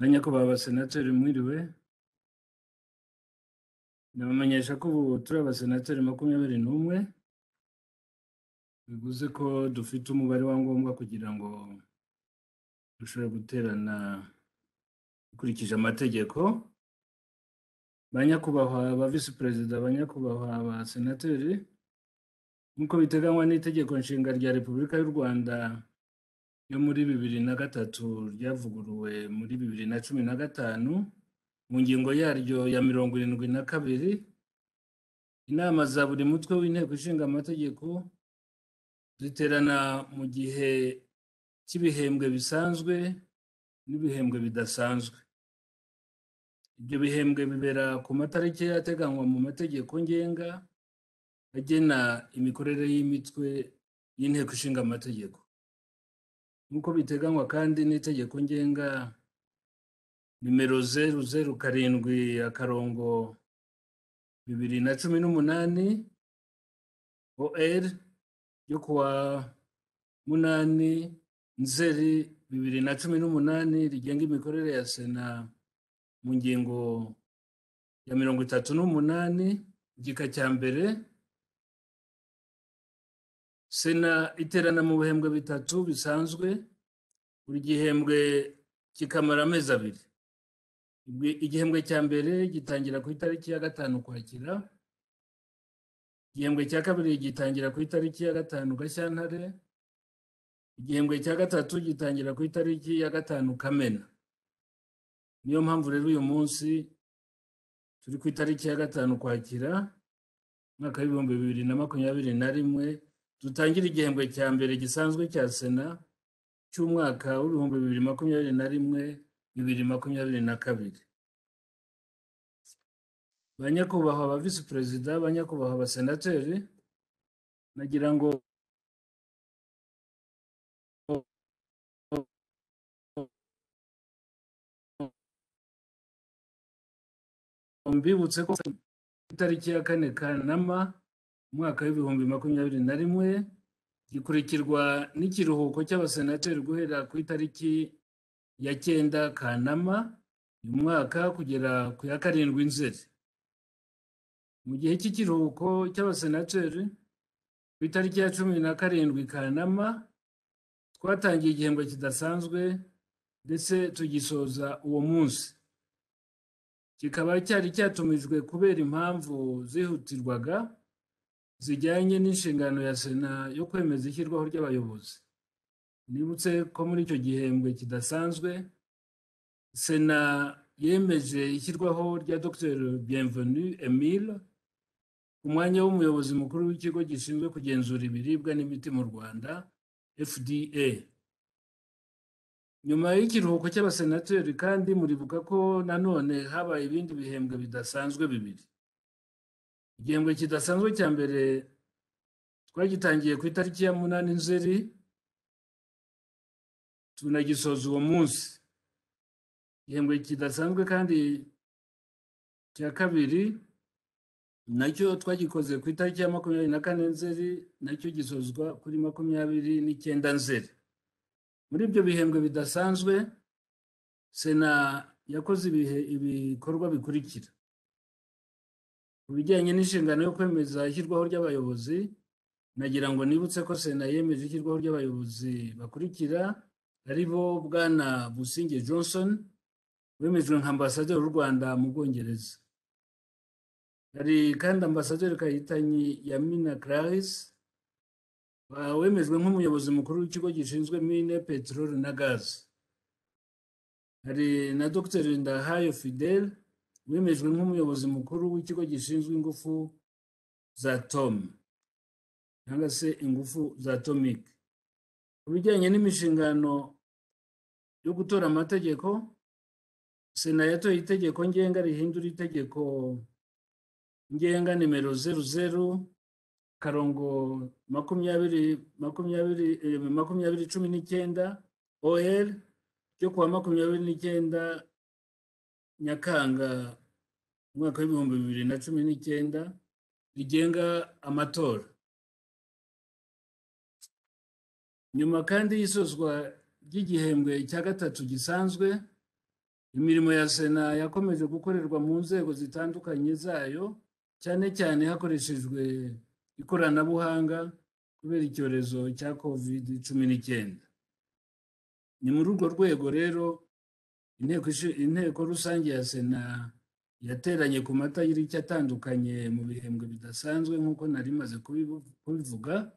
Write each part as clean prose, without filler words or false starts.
Banyakubahwa abasenateri, mwiriwe. Ndabamenyesha ko ubu turi abasenateri 21, bivuze ko dufite umubare wa ngombwa kugira ngo dushobore guterana dukurikije amategeko. Banyakubahwa ba visi perezida, banyakubahwa abasenateri, nk'uko biteganywa n'Itegeko Nshinga rya Repubulika y'u Rwanda yo muri 2003 ryavuguruwe muri 2015, mu ngingo yaryo ya 72, inama za buri mutwe w'Inteko Ishinga Amategeko ziterana mu gihe cy'ibihembwe bisanzwe n'ibihembwe bidasanzwe. Ibyo bihembwe bibera ku matariki ateganywa mu mategeko ngenga agena imikorere y'imitwe y'Inteko Ishinga Amategeko, nk'uko biteganywa kandi n'itegeko ngenga nimero 007-2018 OR yo kuwa 8 Nzeri 2018 rigenga imikorere ya Sena mu ngingo ya 38 igika cya mbere. Sena iterana mu bihembwe bitatu bisanzwe, buri gihembwe kikamara amezi abiri. Igihembwe cya mbere gitangira ku itariki ya 5 Ukwakira, igihembwe cya kabiri gitangira ku itariki ya 5 Gashyantare, igihembwe cya gatatu gitangira ku itariki ya 5 Kamena. Niyo mpamvu rero uyu munsi turi ku itariki ya 5 Ukwakira umwaka w'2021, dutangira igihembwe cya mbere gisanzwe cya Sena cy'umwaka w'2021 2022. Banyakubahwa ba visi perezida, banyakubahwa abasenateri, nagira ngo mbibutse ko itariki ya 4 Kanama umwaka w'2021 gikurikirwa n'ikiruhuko cy'abasenateri guhera ku itariki ya 9 Kanama uyu mwaka kugera ku ya 7 Nzeri. Mu gihe cy'ikiruhuko cy'abasenateri ku itariki ya 17 Kanama twatangiye igihembwe kidasanzwe ndetse tugisoza uwo munsi, kikaba cyari cyatumijwe kubera impamvu zihutirwaga zijyanye n'inshingano ya Sena yo kwemeza ishyirwaho ry'abayobozi. Nibutse ko muri icyo gihembwe kidasanzwe Sena yemeje ishyirwaho rya Dr Bienvenu Emile ku mwanya w'umuyobozi mukuru w'ikigo gishinzwe kugenzura ibiribwa n'imiti mu Rwanda, FDA. Nyuma y'ikiruhuko cy'abasenateri kandi muribuka ko nanone habaye ibindi bihembwe bidasanzwe bibiri. Igihembwe kidasanzwe cya mbere twagitangiye ku itariki ya 8 Nzeri, tunagisoza uwo munsi. Igihembwe kidasanzwe kandi cya kabiri nacyo twagikoze ku itariki ya 24 Nzeri, nacyo gisozwa kuri 29 Nzeri. Muri ibyo bihembwe bidasanzwe Sena yakoze ibikorwa bikurikira. Ku bijyanye n'inshingano yo kwemeza ishyirwaho ry'abayobozi, nagira ngo nibutse ko Sena yemeje ishyirwaho ry'abayobozi bakurikira, ari bo Bwana Businge Johnson wemejwe nka ambasaderi w'u Rwanda mu Bwongereza. Hari kandi ambasaderi Kayitanyi Yamina Clarisse wemejwe nk'umuyobozi mukuru w'ikigo gishinzwe mine, peteroli na gaze. Hari na Dr Ndahayo Fidel wemejwe nk'umuyobozi mukuru w'ikigo gishinzwe ingufu za atome cyangwa se ingufu za atomic. Ku bijyanye n'imishingano yo gutora amategeko, Sena yatoye itegeko ngenga rihindura itegeko ngenga nimero 00-2020 2019 OR ryo kuwa 29 Nyakanga umwaka w'2019 rigenga amatora. Nyuma kandi y'isozwa ry'igihembwe cya gatatu gisanzwe, Imirimo ya Sena yakomeje gukorerwa mu nzego zitandukanye zayo, cyane cyane hakoreshejwe ikoranabuhanga kubera icyorezo cya COVID-19. Ni muri urwo rwego rero inteko rusange ya Sena yateranye ku matariki atandukanye mu bihembwe bidasanzwe nk'uko nari maze kubivuga,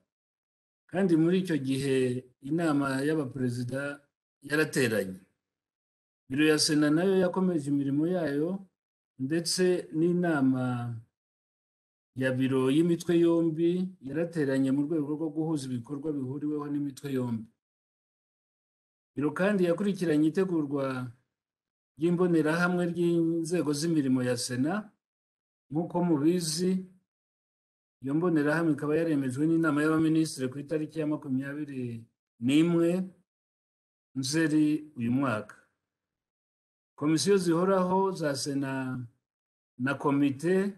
kandi muri icyo gihe inama y'abaperezida yarateranye. Biro ya Sena nayo yakomeje imirimo yayo, ndetse n'inama ya biro y'imitwe yombi yarateranye mu rwego rwo guhuza ibikorwa bihuriweho n'imitwe yombi. Biro kandi yakurikiranye itegurwa ry'imbonerahamwe ry'inzego z'imirimo ya Sena. Nk'uko mubizi, iyo mbonerahamwe ikaba yaremejwe n'inama y'abaminisitiri ku itariki ya 21 Nzeri uyu mwaka. Komisiyo zihoraho za Sena na komite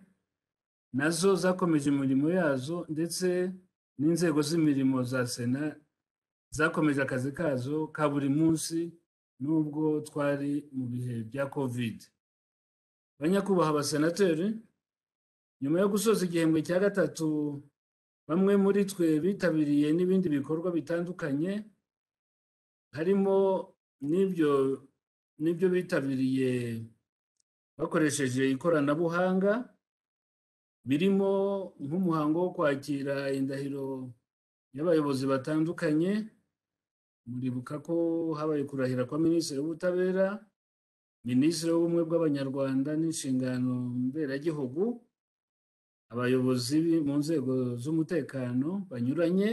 nazo zakomeje imirimo yazo, ndetse n'inzego z'imirimo za Sena zakomeje akazi kazo ka buri munsi nubwo twari mu bihe bya Covid. Banyakubahwa abasenateri, nyuma yo gusoza igihembwe cya gatatu, bamwe muri twe bitabiriye n'ibindi bikorwa bitandukanye, harimo n'ibyo bitabiriye bakoresheje ikoranabuhanga, birimo nk'umuhango wo kwakira indahiro y'abayobozi batandukanye. Muribuka ko habaye kurahira kwa Minisitiri w'Ubutabera, Minisitiri w'Ubumwe bw'Abanyarwanda n'inshingano mberagihugu, abayobozi mu nzego z'umutekano banyuranye.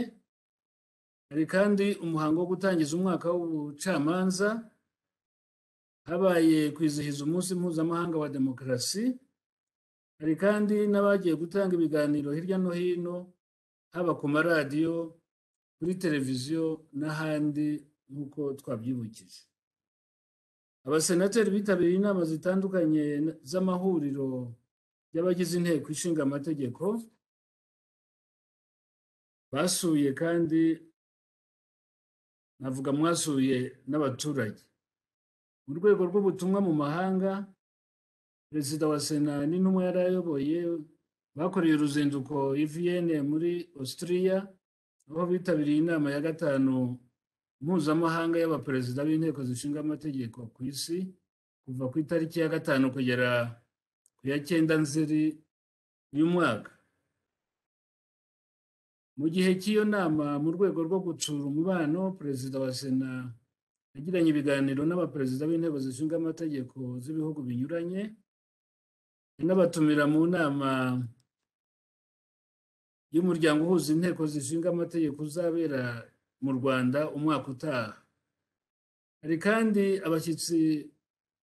Hari kandi umuhango wo gutangiza umwaka w'ubucamanza, habaye kwizihiza umunsi mpuzamahanga wa demokarasi. Hari kandi n'abagiye gutanga ibiganiro hirya no hino, haba ku maradiyo, kuri televiziyo n'ahandi nk'uko twabyibukije. Abasenateri bitabiriye inama zitandukanye z'amahuriro y'abagize inteko ishinga amategeko, basuye kandi navuga mwasuye n'abaturage. Mu rwego rw'ubutumwa mu mahanga, Perezida wa Sena n'intumwa yari ayoboye bakoreye uruzinduko i Vienne muri Austria, aho bitabiriye inama ya 5 mpuzamahanga y'abaperezida b'inteko zishinga amategeko ku isi, kuva ku itariki ya 5 kugera ku ya 9 Nzeri uyu mwaka. Mu gihe cy'iyo nama, mu rwego rwo gutsura umubano, Perezida wa Sena yagiranye ibiganiro n'abaperezida b'inteko zishinga amategeko z'ibihugu binyuranye, n'abatumira mu nama y'umuryango uhuza inteko zishinga amategeko uzabera mu Rwanda umwaka utaha. Hari kandi abashyitsi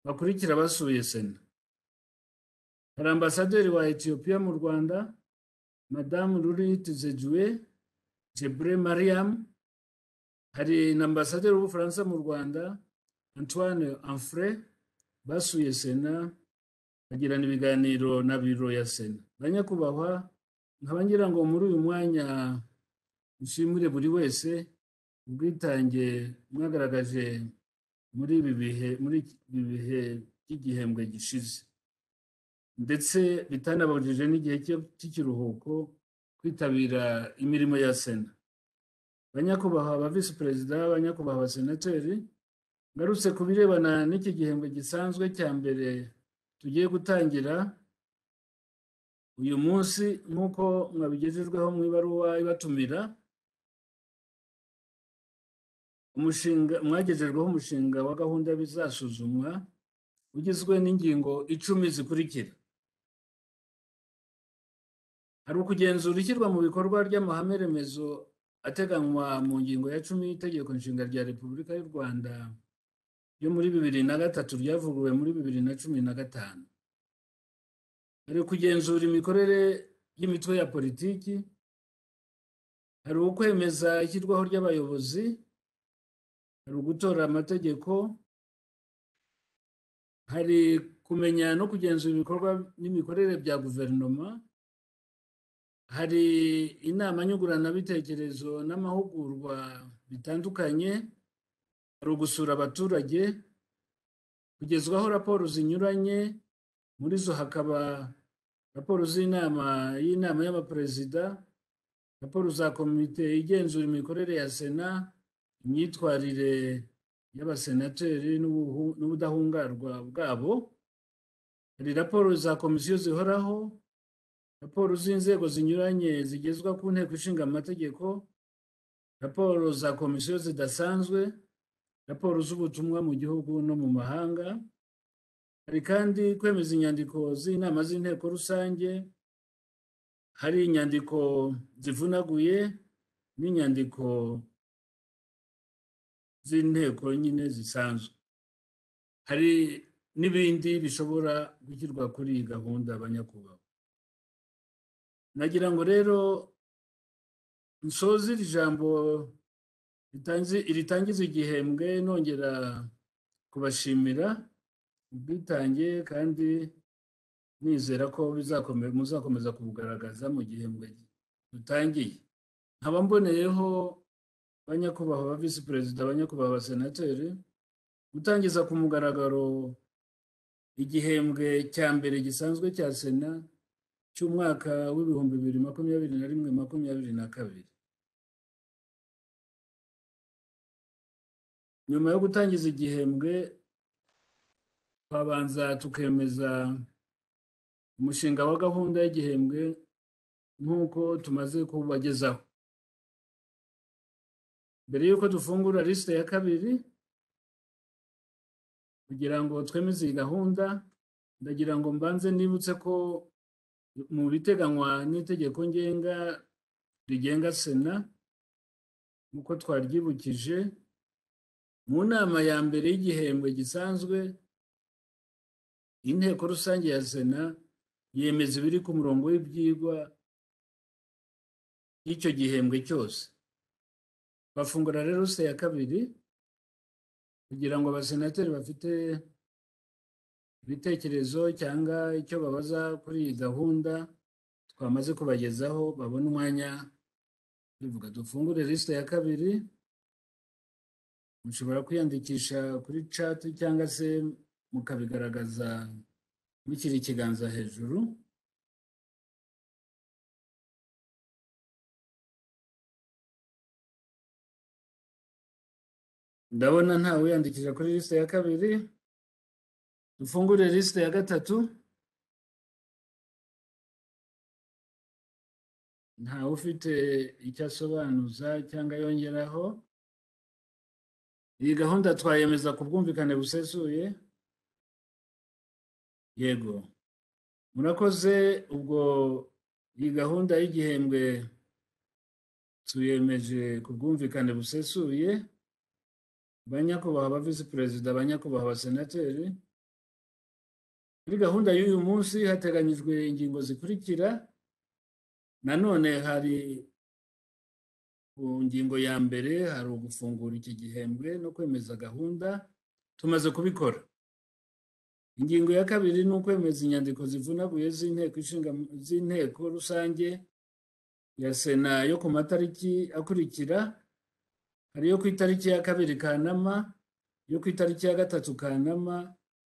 bakurikira basuye Sena. Hari ambasaderi wa Ethiopia mu Rwanda, Madamu Lulit Zedjue Jebre Mariam. Hari na ambasaderi w'Ubufaransa mu Rwanda, Antoine Anfray, basuye Sena bagirana ibiganiro na biro ya Sena. Banyakubahwa, nkaba ngira ngo muri uyu mwanya nshimire buri wese ubwitange mwagaragaje muri ibi bihe by'igihembwe gishize, ndetse bitanabujije n'igihe cy'ikiruhuko kwitabira imirimo ya Sena. Banyakubahwa ba Visi Perezida, banyakubahwa abasenateri, ngarutse ku birebana n'iki gihembwe gisanzwe cya mbere tugiye gutangira uyu munsi nk'uko mwabigejejweho mu ibaruwa ibatumira. Mwagejejweho umushinga wa gahunda bizasuzumwa ugizwe n'ingingo 10 zikurikira. Hari ukugenzura ishyirwa mu bikorwa ry'amahame remezo ateganywa mu ngingo ya 10 y'Itegeko Nshinga rya Repubulika y'u Rwanda yo muri 2003 ryavuguruwe muri 2015. Hari kugenzura imikorere y'imitwe ya politiki, hari ukwemeza ishyirwaho ry'abayobozi, hari ugutora amategeko, hari kumenya no kugenzura ibikorwa n'imikorere bya guverinoma, hari inama nyunguranabitekerezo n'amahugurwa bitandukanye, hari ugusura abaturage, Kugezwaho raporo zinyuranye, muri zo hakaba raporo z'inama y'inama y'abaperezida, raporo za komite igenzura imikorere ya Sena, imyitwarire y'abasenateri n'ubudahungarwa bwabo. Hari raporo za komisiyo zihoraho, raporo z'inzego zinyuranye zigezwa ku nteko ishinga amategeko, raporo za komisiyo zidasanzwe, raporo z'ubutumwa mu gihugu no mu mahanga. Hari kandi kwemeza inyandiko z'inama z'inteko rusange, hari inyandiko zivunaguye n'inyandiko z'inteko nyine zisanzwe. Hari n'ibindi bishobora gushyirwa kuri iyi gahunda banyakubahwa. Nagira ngo rero nsoze iri jambo ritangiza igihembwe nongera kubashimira ubwitange kandi nizera ko muzakomeza kubugaragaza mu gihembwe dutangiye. Nkaba mboneyeho banyakubahwa ba visi perezida, banyakubahwa abasenateri, gutangiza ku mugaragaro igihembwe cya mbere gisanzwe cya Sena cy'umwaka w'2021-2022. Nyuma yo gutangiza igihembwe twabanza tukemeza umushinga wa gahunda y'igihembwe nk'uko tumaze kubagezaho. Mbere y'uko dufungura lisite ya kabiri kugira ngo twemeze iyi gahunda, ndagira ngo mbanze nibutse ko mu biteganywa n'itegeko ngenga rigenga Sena, nk'uko twaryibukije mu nama ya mbere y'igihembwe gisanzwe, inteko rusange ya Sena yemeza ibiri ku murongo w'ibyigwa y'icyo gihembwe cyose. Bafungura rero lisite ya kabiri kugira ngo abasenateri bafite ibitekerezo cyangwa icyo babaza kuri iyi gahunda twamaze kubagezaho babone umwanya bivuga. Dufungure lisite ya kabiri, mushobora kwiyandikisha kuri chat cyangwa se mukabigaragaza mushyira ikiganza hejuru. Ndabona ntawe wiyandikisha kuri lisite ya kabiri. Dufungure lisite ya gatatu. Ntawe ufite icyo asobanuza cyangwa yongeraho. Iyi gahunda twayemeza ku bwumvikane busesuye. Yego, murakoze. Ubwo iyi gahunda y'igihembwe tuyemeje ku bwumvikane busesuye. Banyakubahwa ba visi perezida, banyakubahwa abasenateri, kuri gahunda y'uyu munsi hateganyijwe ingingo zikurikira. Nanone hari ku ngingo ya mbere hari ugufungura iki gihembwe no kwemeza gahunda, tumaze kubikora. Ingingo ya kabiri ni ukwemeza inyandiko zivunaguye z'inteko rusange ya Sena yo ku matariki akurikira. Hari iyo ku itariki ya 2 Kanama, iyo ku itariki ya 3 Kanama,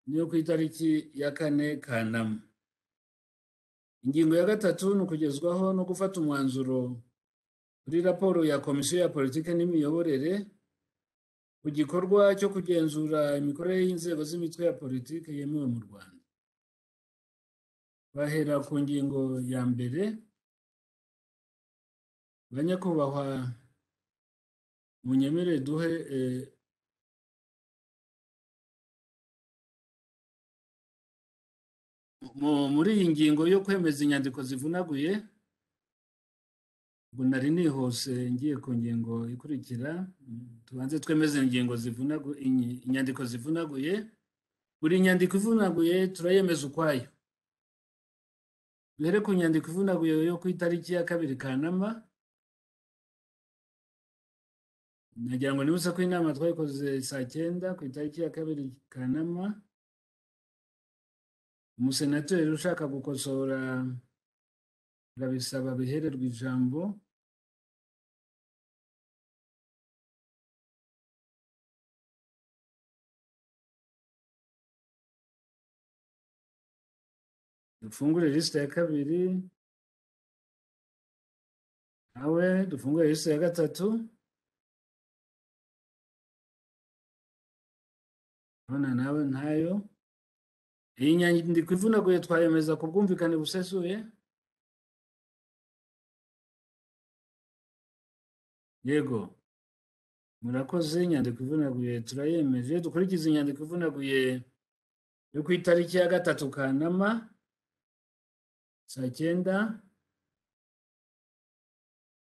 n'iyo ku itariki ya 4 Kanama. Ingingo ya gatatu ni ukugezwaho no gufata umwanzuro kuri raporo ya Komisiyo ya Politiki n'Imiyoborere ku gikorwa cyo kugenzura imikorere y'inzego z'imitwe ya politiki yemewe mu Rwanda. Bahera ku ngingo ya mbere. Banyakubahwa, munyemere duhe muri iyi ngingo yo kwemeza inyandiko zivunaguye. Ubwo nari nihuse ngiye ku ngingo ikurikira. Tubanze twemeze ingingo zivunaguye, inyandiko zivunaguye. Buri nyandiko ivunaguye turayemeza ukwayo. Duhere ku nyandiko ivunaguye yo ku itariki ya 2 Kanama. Nagira ngo nibutse ko inama twayikoze saa 9 ku itariki ya 2 Kanama. Umusenateri ushaka gukosora arabisaba bihererwa ijambo. Dufungure lisite ya kabiri. Nawe dufungure lisite ya gatatu. Ndabona nawe ntayo. Iyi nyandiko ivunaguye twayemeza ku bwumvikane busesuye. Yego, murakoze. Inyandiko ivunaguye turayemeje. Dukurikize inyandiko ivunaguye yo ku itariki ya 3 Kanama saa 9.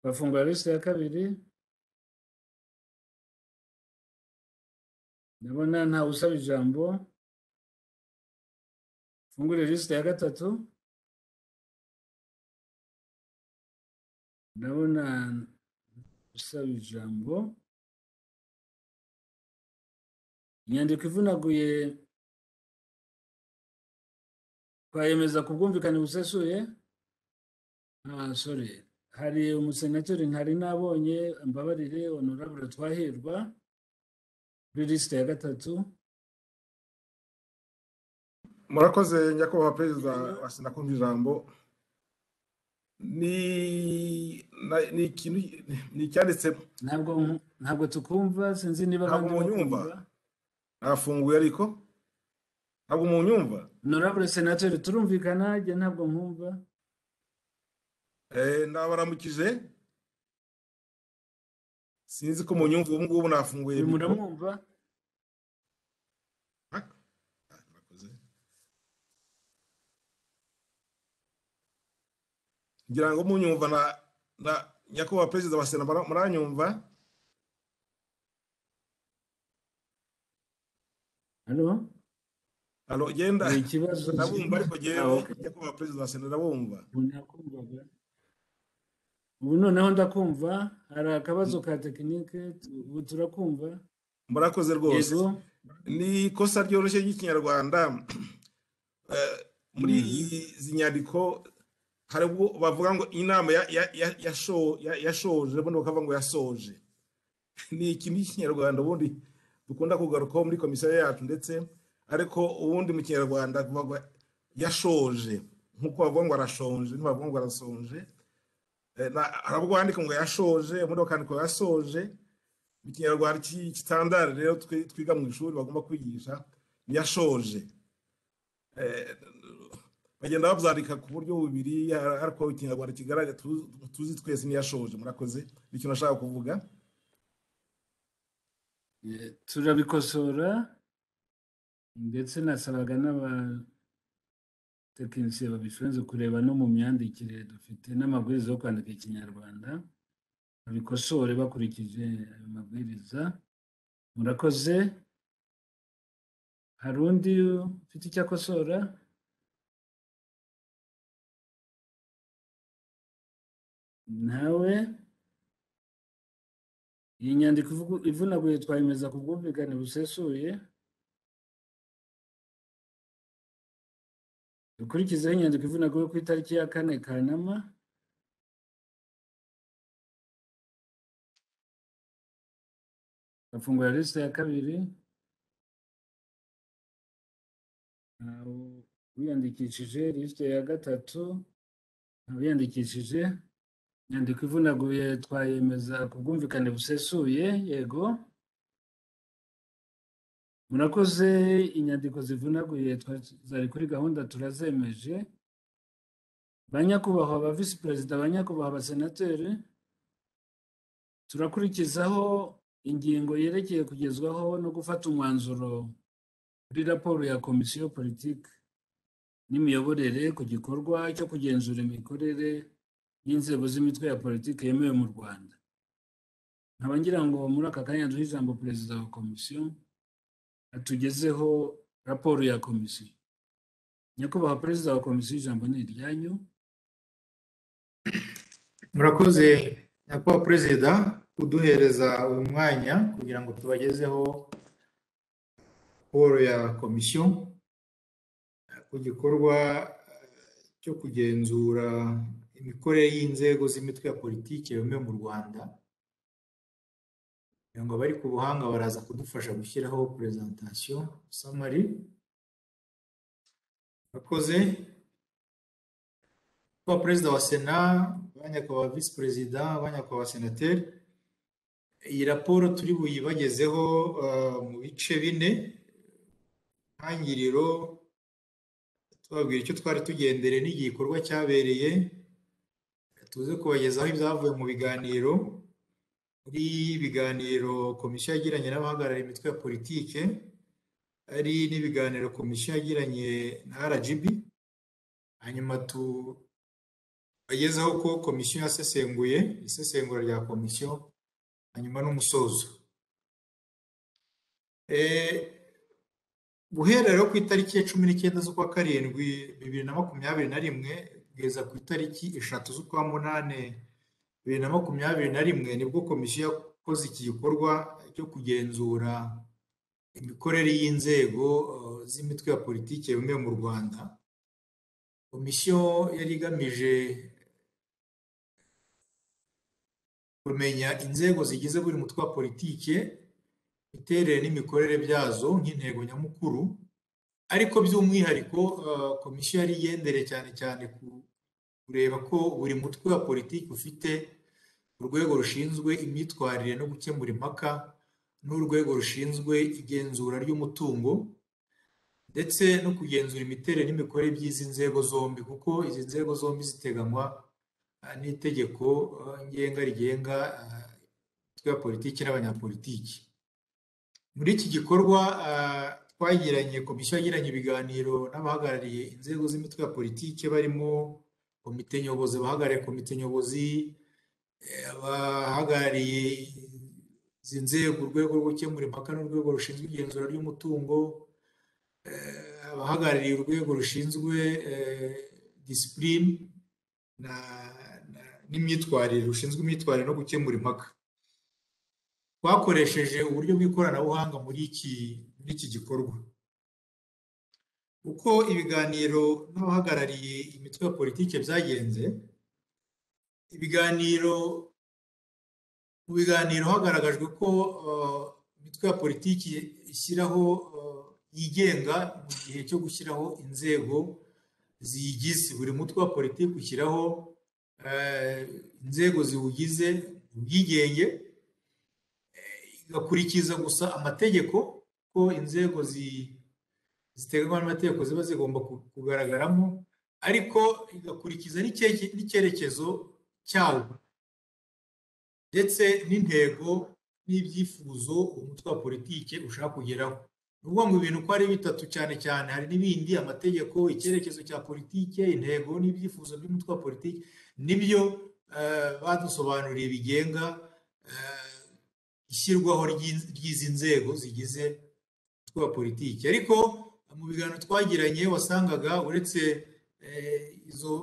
Bafungura lisite ya kabiri. Ndabona ntawe usaba ijambo. Fungure lisite ya gatatu. Ndabona usaba ijambo. Inyandiko ivunaguye twayemeza ku bwumvikane busesuye. Sorry, hari umusenateri ntari nabonye, mbabarire, Honorable Twahirwa kuri lisite ya gatatu. Murakoze nyakubahwa perezida wa sena kumva ijambo. Ni ikintu ni icyanditse. Ntabwo tukumva, sinzi niba ntabwo munyumva. Nafunguye ariko ntabwo munyumva. Honorable senateri turumvikana, njye ntabwo nkumva. Ndabaramukije, sinzi ko munyumva ubu ngubu nafunguye. Muramwumva? Ngira ngo munyumva na nyakubahwa perezida wa sena muranyumva? Halo? Halo, genda ndabumva ariko jewe nyakubahwa perezida wa sena ndabumva. Ubu noneho ndakumva, hari akabazo ka tekinike, ubu turakumva. Murakoze rwose. Ni ikosa ryoroshye ry'ikinyarwanda muri izi nyandiko. Hari ubwo bavuga ngo inama yashoje, ubundi bakavuga ngo yasoje. Ni ikintu cy'ikinyarwanda ubundi dukunda kugarukaho muri komisiyo yacu ndetse, ariko ubundi mu kinyarwanda bavuga yashoje, nk'uko bavuga ngo arashonje, ntibavuga ngo arasonje. Hari ubwo bandika ngo yashoje, ubundi bakandika ngo yasoje. Mu kinyarwanda kitandara rero twiga mu ishuri bagomba kwigisha yashoje. Bagenda babyandika ku buryo bubiri, ariko ikinyarwanda kigaragara tuzi twese ntiyashoje. Murakoze, nicyo nashaka kuvuga. Turabikosora, ndetse nasabaga n'abatekinisiye babishinzwe kureba no mu myandikire dufite n'amabwiriza yo kwandika ikinyarwanda, babikosore bakurikije ayo mabwiriza. Murakoze. Hari undi ufite icyo akosora? Nawe. Iyi nyandiko ivunaguye twayemeza ku bwumvikane busesuye. Dukurikizeho inyandiko ivunaguye ku itariki ya 4 Kanama. Bafungura lisite ya kabiri. Wiyandikishije. Lisite ya gatatu wiyandikishije. Inyandiko ivunaguye twayemeza ku bwumvikane busesuye. Yego, murakoze. Inyandiko zivunaguye zari kuri gahunda turazemeje. Ba nyakubahwa ba visi perezida, ba nyakubahwa abasenateri, turakurikizaho ingingo yerekeye kugezwaho no gufata umwanzuro kuri raporo ya komisiyo politiki n'imiyoborere ku gikorwa cyo kugenzura imikorere y'inzego z'imitwe ya politiki yemewe mu Rwanda. Nkaba ngira ngo muri aka kanya duhe ijambo perezida wa komisiyo atugezeho raporo ya komisiyo. Nyakubahwa perezida wa komisiyo, ijambo ni iryanyu. Murakoze nyakubahwa perezida kuduhereza uyu mwanya kugira ngo tubagezeho raporo ya komisiyo ku gikorwa cyo kugenzura imikorere y'inzego z'imitwe ya politiki yemewe mu Rwanda. Kugira ngo abari ku buhanga baraza kudufasha gushyiraho presentation summary. Murakoze. Nyakubahwa Perezida wa Sena, ba nyakubahwa Visi Perezida, ba nyakubahwa Senateri, iyi raporo turi buyibagezeho mu bice bine. Intangiriro tubabwira icyo twari tugendere n'igikorwa cyabereye, tuze kubagezaho ibyavuye mu biganiro, muri biganiro komisiyo yagiranye n'abahagarariye imitwe ya politike, ari n'ibiganiro komisiyo yagiranye na RGB, hanyuma tubagezeho ko komisiyo yasesenguye, isesengura rya komisiyo, hanyuma n'umusozo. Guhera rero ku itariki ya 19 z'ukwa 7 2021 kugeza ku itariki 3 z'ukwa 8 2021, nibwo komisiyo yakoze iki gikorwa cyo kugenzura imikorere y'inzego z'imitwe ya politiki yemewe mu Rwanda. Komisiyo yari igamije kumenya inzego zigize buri mutwe wa politiki, imiterere n'imikorere byazo nk'intego nyamukuru, ariko by'umwihariko komisiyo yari igendereye cyane cyane kureba ko buri mutwe wa politiki ufite urwego rushinzwe imyitwarire no gukemura impaka n'urwego rushinzwe igenzura ry'umutungo, ndetse no kugenzura imiterere n'imikorere by'izi nzego zombi, kuko izi nzego zombi ziteganywa n'itegeko ngenga rigenga imitwe ya politiki n'abanyapolitiki. Muri iki gikorwa twagiranye, komisiyo yagiranye ibiganiro n'abahagarariye inzego z'imitwe ya politiki, barimo komite nyobozi, abahagarariye komite nyobozi, abahagarariye izi nzego, urwego rwo gukemura impaka n'urwego rushinzwe igenzura ry'umutungo, abahagarariye urwego rushinzwe disipurine n'imyitwarire, rushinzwe imyitwarire no gukemura impaka. Twakoresheje uburyo bw'ikoranabuhanga muri iki gikorwa. Uko ibiganiro n'abahagarariye imitwe ya politiki byagenze, mu biganiro hagaragajwe ko imitwe ya politiki ishyiraho yigenga mu gihe cyo gushyiraho inzego ziyigize. Buri mutwe wa politiki ushyiraho inzego ziwugize ubwigenge, igakurikiza gusa amategeko, ko inzego ziteganywa n'amategeko ziba zigomba kugaragaramo, ariko igakurikiza n'icyerekezo cyawo ndetse n'intego n'ibyifuzo umutwe wa politiki ushaka kugeraho. Ni ukuvuga ngo ibintu uko ari bitatu cyane cyane, hari n'ibindi, amategeko, icyerekezo cya politiki, intego n'ibyifuzo by'umutwe wa politiki, nibyo badusobanuriye bigenga ishyirwaho ry'izi nzego zigize umutwe wa politiki. Ariko mu biganiro twagiranye wasangaga uretse izo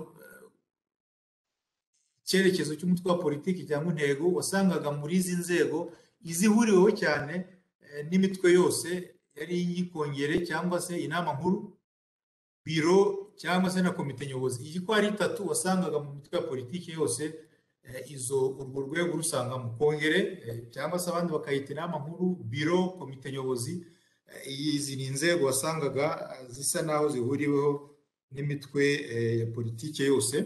icyerekezo cy'umutwe wa politiki cyangwa intego, wasangaga muri izi nzego izihuriweho cyane n'imitwe yose yari iy'ikongere cyangwa se inama nkuru, biro cyangwa se na komite nyobozi. Iyi ko ari itatu wasangaga mu mitwe ya politiki yose, izo urwo rwego rusanga mu kongere cyangwa se abandi bakayita inama nkuru, biro, komite nyobozi. Izi ni inzego wasangaga zisa naho zihuriweho n'imitwe ya politiki yose,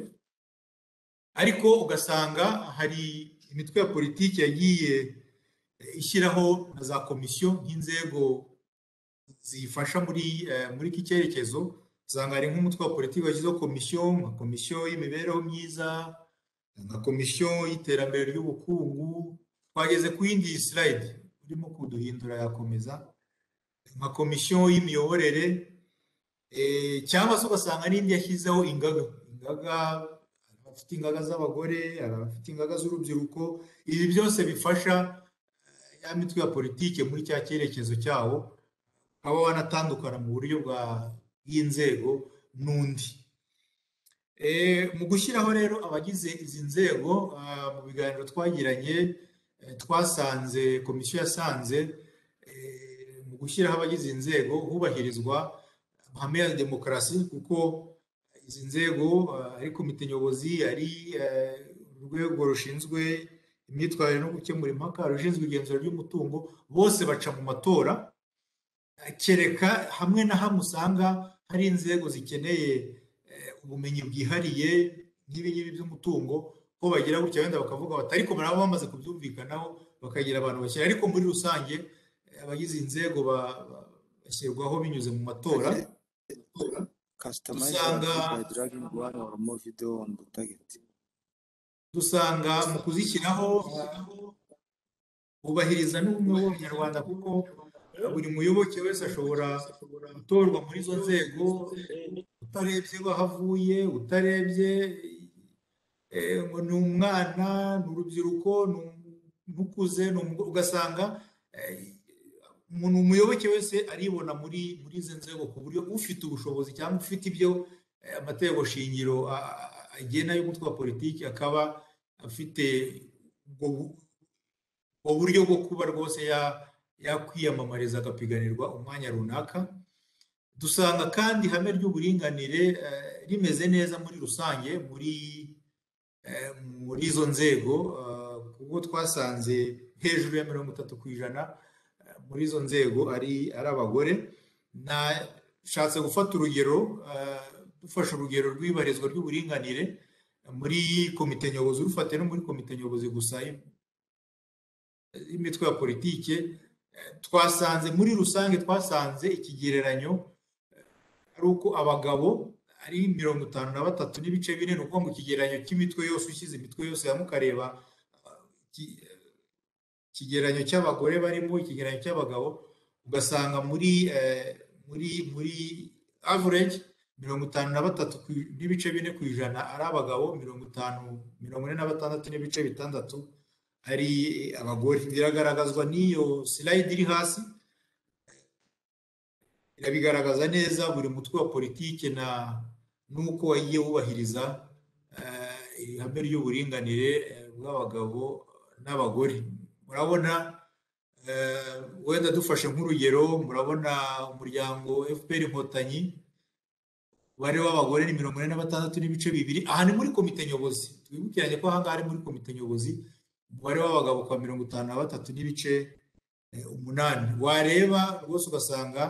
ariko ugasanga hari imitwe ya politiki yagiye ishyiraho na za komisiyo nk'inzego zifasha muri iki cyerekezo. Usanga hari nk'umutwe wa politiki washyizeho komisiyo, nka komisiyo y'imibereho myiza, nka komisiyo y'iterambere ry'ubukungu. Twageze ku yindi slide urimo kuduhindura yakomeza, nka komisiyo y'imiyoborere, cyangwa se ugasanga n'indi yashyizeho ingaga, abafite ingaga z'abagore, abafite ingaga z'urubyiruko. Ibi byose bifasha ya mitwe ya politiki muri cya cyerekezo cyawo, ukaba wanatandukana mu buryo bw'inzego n'undi. Mu gushyiraho rero abagize izi nzego, mu biganiro twagiranye twasanze komisiyo yasanze mu gushyiraho abagize inzego hubahirizwa amahame ya demokarasi, kuko izi nzego ari komite nyobozi, ari urwego rushinzwe imyitwarire no gukemura impaka, rushinzwe igenzura ry'umutungo, bose baca mu matora, kereka hamwe na hamwe usanga hari inzego zikeneye ubumenyi bwihariye nk'ibi ngibi by'umutungo, ko bagira gutya wenda bakavuga bati ariko nabo bamaze kubyumvikanaho bakagira abantu bashyira, ariko muri rusange abagize inzego bashyirwaho binyuze mu matora. Dusanga mu kuzishyiraho bubahiriza n'ubumwe bw'Abanyarwanda, kuko buri muyoboke wese ashobora gutorwa muri izo nzego utarebye aho avuye, utarebye ngo ni umwana, ni urubyiruko, ni ukuze, ugasanga umuntu umuyoboke wese aribona muri izi nzego, ku buryo ufite ubushobozi cyangwa ufite ibyo amategeko shingiro agena y'umutwe wa politiki akaba afite ubwo buryo bwo kuba rwose yakwiyamamariza agapiganirwa umwanya runaka. Dusanga kandi ihame ry'uburinganire rimeze neza muri rusange muri izo nzego, kuko twasanze hejuru ya 30% muri izo nzego ari abagore. Nashatse gufata urugero, dufashe urugero rw'ibarizwa ry'uburinganire muri komite nyobozi, urufate no muri komite nyobozi gusa y'imitwe ya politike, twasanze muri rusange twasanze ikigereranyo ari uko abagabo ari 53.4, ni ukuvuga ngo ikigereranyo cy'imitwe yose, ushyize imitwe yose hamwe ukareba ikigereranyo cy'abagore barimo, ikigereranyo cy'abagabo, ugasanga muri muri muri average 53.4% ari abagabo, 46.6% ari abagore. Biragaragazwa n'iyo slide iri hasi, irabigaragaza neza buri mutwe wa politike na nuko wagiye wubahiriza ihame ry'uburinganire bw'abagabo n'abagore. Murabona wenda dufashe nk'urugero, murabona umuryango FPR Inkotanyi umubare w'abagore ni 46.2. Aha ni muri komite nyobozi, twibukiranye ko aha ngaha ari muri komite nyobozi, umubare w'abagabo kwa 53.8. Wareba rwose ugasanga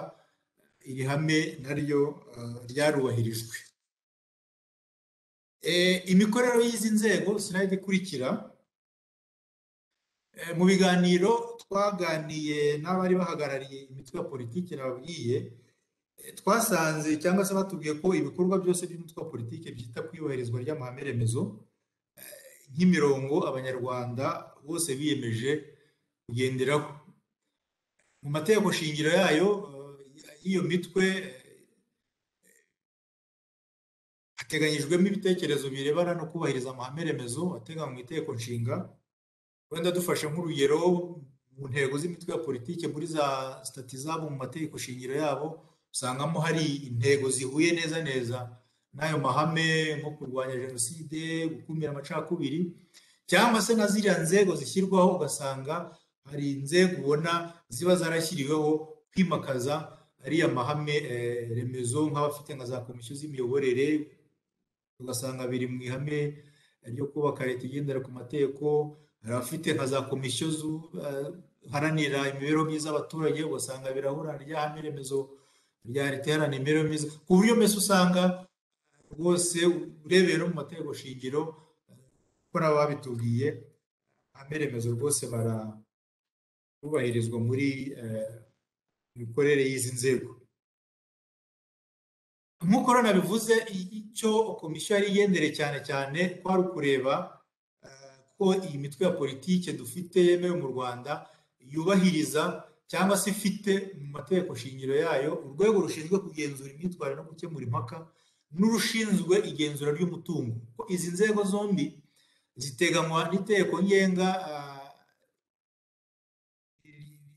iri hame naryo ryarubahirijwe. Imikorere y'izi nzego, slide ikurikira. Mu biganiro twaganiye n'abari bahagarariye imitwe ya politiki nababwiye, twasanze cyangwa se batubwiye ko ibikorwa byose by'umutwe wa politiki byita ku iyubahirizwa ry'amahame remezo nk'imirongo Abanyarwanda bose biyemeje kugenderaho. Mu mategeko shingiro yayo y'iyo mitwe hateganyijwemo ibitekerezo birebana no kubahiriza amahame remezo ateganywa mu itegeko nshinga. Wenda dufashe nk'urugero mu ntego z'imitwe ya politiki muri za stati zabo mu mategeko shingiro yabo, usangamo hari intego zihuye neza neza n'ayo mahame, nko kurwanya jenoside, gukumira amacakubiri, cyangwa se na ziriya nzego zishyirwaho, ugasanga hari inzego ubona ziba zarashyiriweho kwimakaza ariya mahame remezo, nk'abafite nka za komisiyo z'imiyoborere, ugasanga biri mu ihame ryo kubaka leta igendera ku mategeko. Hari abafite nka za komisiyo ziharanira imibereho myiza y'abaturage, ugasanga birahura rya hame remezo rya leta iharanira imibereho myiza, ku buryo mbese usanga rwose urebeye no mu mategeko shingiro ko nabo babitubwiye, ihame remezo rwose barubahirizwa muri imikorere y'izi nzego. Nk'uko nabivuze, icyo komisiyo yari igendereye cyane cyane kwari ukureba ko iyi mitwe ya politike dufite yemewe mu Rwanda yubahiriza cyangwa se ifite mu mategeko shingiro yayo urwego rushinzwe kugenzura imyitwarire no gukemura impaka n'urushinzwe igenzura ry'umutungo. Ko izi nzego zombi ziteganywa n'itegeko ngenga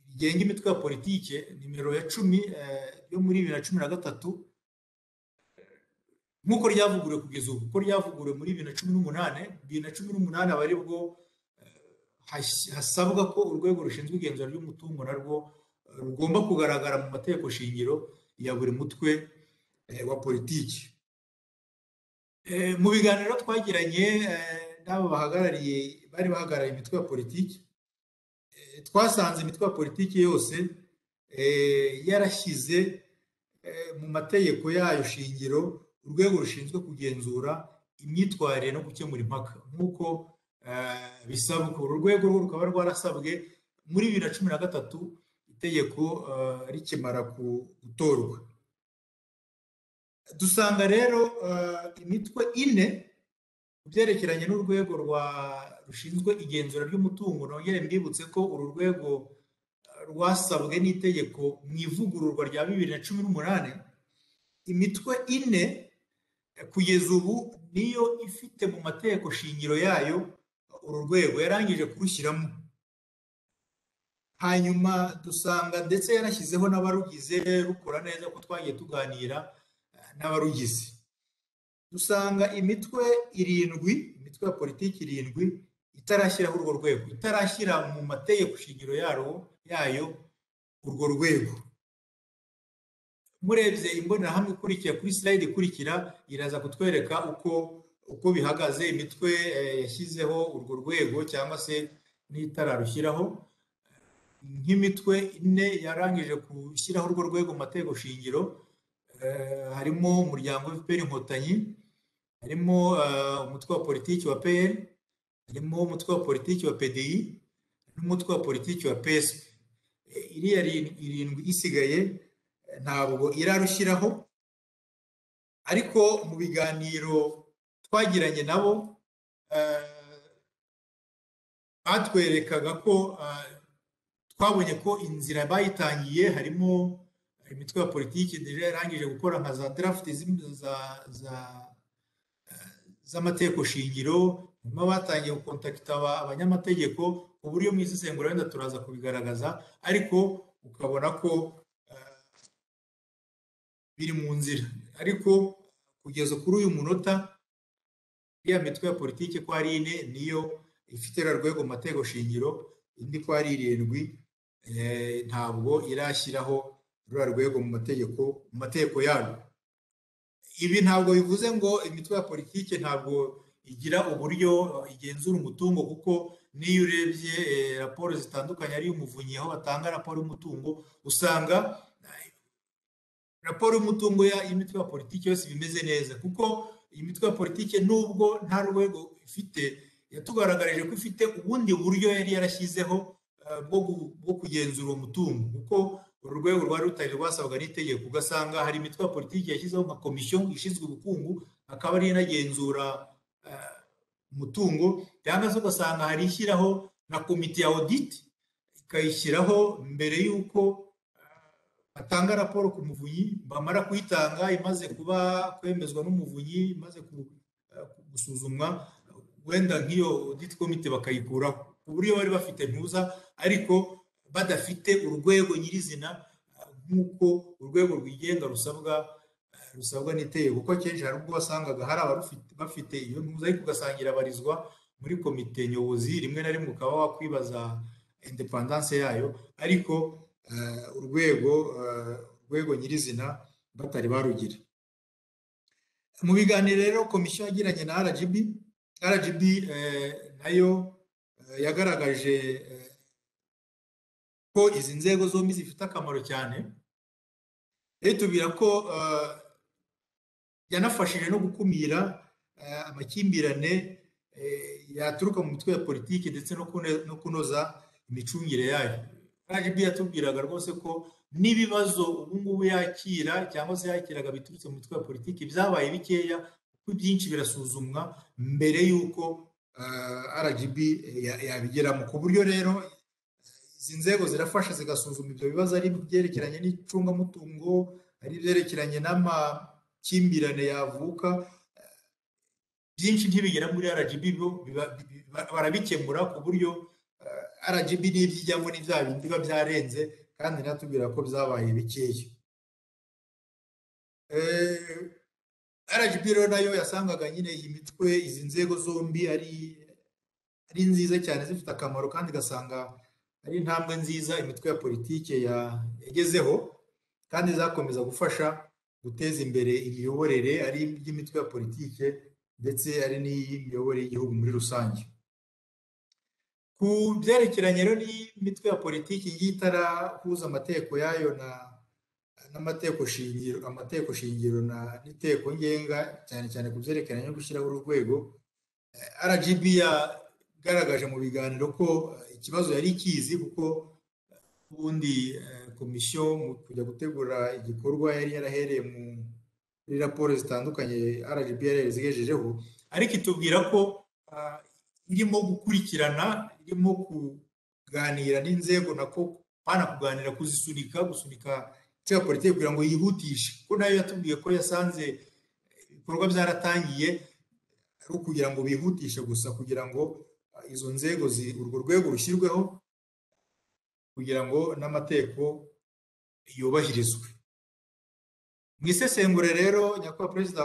rigenga imitwe ya politike nimero ya 10 yo muri 2013, nk'uko ryavuguruwe kugeza ubu, kuko ryavuguruwe muri 2018. 2018 aba ari bwo hasabwa ko urwego rushinzwe igenzura ry'umutungo narwo rugomba kugaragara mu mategeko shingiro ya buri mutwe wa politiki. Mu biganiro twagiranye n'abo bahagarariye bari bahagarariye imitwe ya politiki, twasanze imitwe ya politiki yose yarashyize mu mategeko yayo shingiro urwego rushinzwe kugenzura imyitwarire no gukemura impaka nk'uko bisabwa. Uru rwego rukaba rwarasabwe muri 2013 itegeko rikimara gutorwa. Dusanga rero imitwe ine ku byerekeranye n'urwego rushinzwe igenzura ry'umutungo. Nongere mbibutse ko uru rwego rwasabwe n'itegeko mu ivugururwa rya 2018. Imitwe ine kugeza ubu niyo ifite mu mategeko shingiro yayo uru rwego yarangije kurushyiramo. Hanyuma dusanga ndetse yarashyizeho n'abarugize rukora neza, ko twagiye tuganira n'abarugize. Dusanga imitwe irindwi, imitwe ya politiki irindwi itarashyiraho urwo rwego, itarashyira mu mategeko shingiro yayo urwo rwego. Murebye imbonerahamwe ikurikira kuri slide ikurikira iraza kutwereka uko bihagaze, imitwe yashyizeho urwo rwego cyangwa se n'itararushyiraho. Nk'imitwe ine yarangije gushyiraho urwo rwego mu mategeko shingiro, harimo umuryango FPR Inkotanyi, harimo umutwe wa politiki wa PR, harimo umutwe wa politiki wa PDI n'umutwe wa politiki wa PSP. Iriya irindwi isigaye ntabwo irarushyiraho, ariko mu biganiro twagiranye nabo batwerekaga ko twabonye ko inzira bayitangiye, harimo imitwe ya politiki yarangije gukora nka za draft z'amategeko shingiro, nyuma batangiye gukontakita abanyamategeko ku buryo mu isesengura wenda turaza kubigaragaza, ariko ukabona ko biri mu nzira. Ariko kugeza kuri uyu munota iriya mitwe ya politiki ko ari ine niyo ifite rwego mu mategeko shingiro, indi ko ari irindwi ntabwo irashyiraho ruriya rwego mu mategeko yarwo. Ibi ntabwo bivuze ngo imitwe ya politiki ntabwo igira uburyo igenzura umutungo, kuko n'iyo urebye raporo zitandukanye ari Umuvunyi aho batanga raporo y'umutungo, usanga raporo y'umutungo y'imitwe ya politiki yose bimeze neza, kuko imitwe ya politiki nubwo nta rwego ifite yatugaragarije ko ifite ubundi buryo yari yarashyizeho bwo kugenzura uwo mutungo, kuko uru rwego rwari rutari rwasabwa n'itegeko. Ugasanga hari imitwe ya politiki yashyizeho nka komisiyo ishinzwe ubukungu akaba ari inagenzura umutungo, cyangwa se ugasanga hari ishyiraho na komite ya audit ikayishyiraho mbere y'uko batanga raporo ku Muvunyi, bamara kuyitanga imaze kuba kwemezwa n'Umuvunyi, imaze gusuzumwa, wenda nk'iyo audit komite bakayikuraho ku buryo bari bafite ntuza, ariko badafite urwego nyirizina nk'uko urwego rwigenga rusabwa n'itegeko. Kuko akenshi hari ubwo wasangaga hari abafite iyo ntuza ariko ugasanga irabarizwa muri komite nyobozi, rimwe na rimwe ukaba wakwibaza independance yayo, ariko urwego nyirizina batari barugira. Mu biganiro rero komisiyo yagiranye na RGB, RGB nayo yagaragaje ko izi nzego zombi zifite akamaro cyane, itubwira ko yanafashije no gukumira amakimbirane yaturuka mu mitwe ya politiki ndetse no kunoza imicungire yayo. RGB yatubwiraga rwose ko n'ibibazo ubu ngubu yakira cyangwa se yakiraga biturutse mu mitwe ya politiki byabaye bikeya, kuko ibyinshi birasuzumwa mbere y'uko RGB yabigeramo. Ku buryo rero izi nzego zirafasha zigasuzuma ibyo bibazo, ari ibyerekeranye n'icungamutungo, ari ibyerekeranye n'amakimbirane yavuka, byinshi ntibigera muri RGB, barabikemura ku buryo RGB n'ibyijyamo n'ibya bindi biba byarenze, kandi natubwira ko byabaye bikeya. RGB rero nayo yasangaga nyine iyi mitwe, izi nzego zombi ari nziza cyane, zifite akamaro, kandi igasanga ari intambwe nziza imitwe ya politiki yagezeho, kandi izakomeza gufasha guteza imbere imiyoborere ari iby'imitwe ya politiki ndetse ari n'iy'imiyoborere y'igihugu muri rusange. Ku byerekeranye rero n'imitwe ya politiki ngiye itarahuza amategeko yayo n'amategeko shingiro, amategeko shingiro n'iteko ngenga, cyane cyane ku byerekeranye no gushyiraho urwego, RGB yagaragaje mu biganiro ko ikibazo yari ikizi, kuko ubundi komisiyo mu kujya gutegura igikorwa yari yarahereye muri raporo zitandukanye RGB yari yarazigejejeho, ariko itubwira ko irimo gukurikirana, irimo kuganira n'inzego, nako pana kuganira, kuzisunika, gusunika ya politiki kugira ngo yihutishe, kuko nayo yatubwiye ko yasanze ibikorwa byaratangiye ari ukugira ngo bihutishe gusa, kugira ngo izo nzego urwo rwego rushyirweho kugira ngo n'amategeko yubahirizwe. Mu isesengura rero, nyakubahwa perezida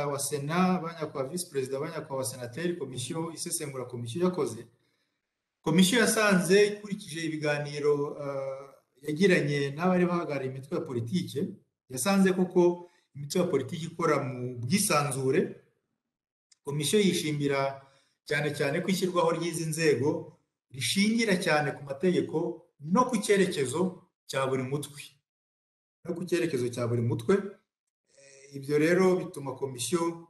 wa Sena, ba nyakubahwa visi perezida, ba nyakubahwa senateri, komisiyo isesengura komisiyo yakoze, komisiyo yasanze ikurikije ibiganiro yagiranye n'abari bahagarariye imitwe ya politike, yasanze koko imitwe ya politiki ikora mu bwisanzure. Komisiyo yishimira cyane cyane ko ishyirwaho ry'izi nzego rishingira cyane ku mategeko no ku cyerekezo cya buri mutwe, no ku cyerekezo cya buri mutwe. Ibyo rero bituma komisiyo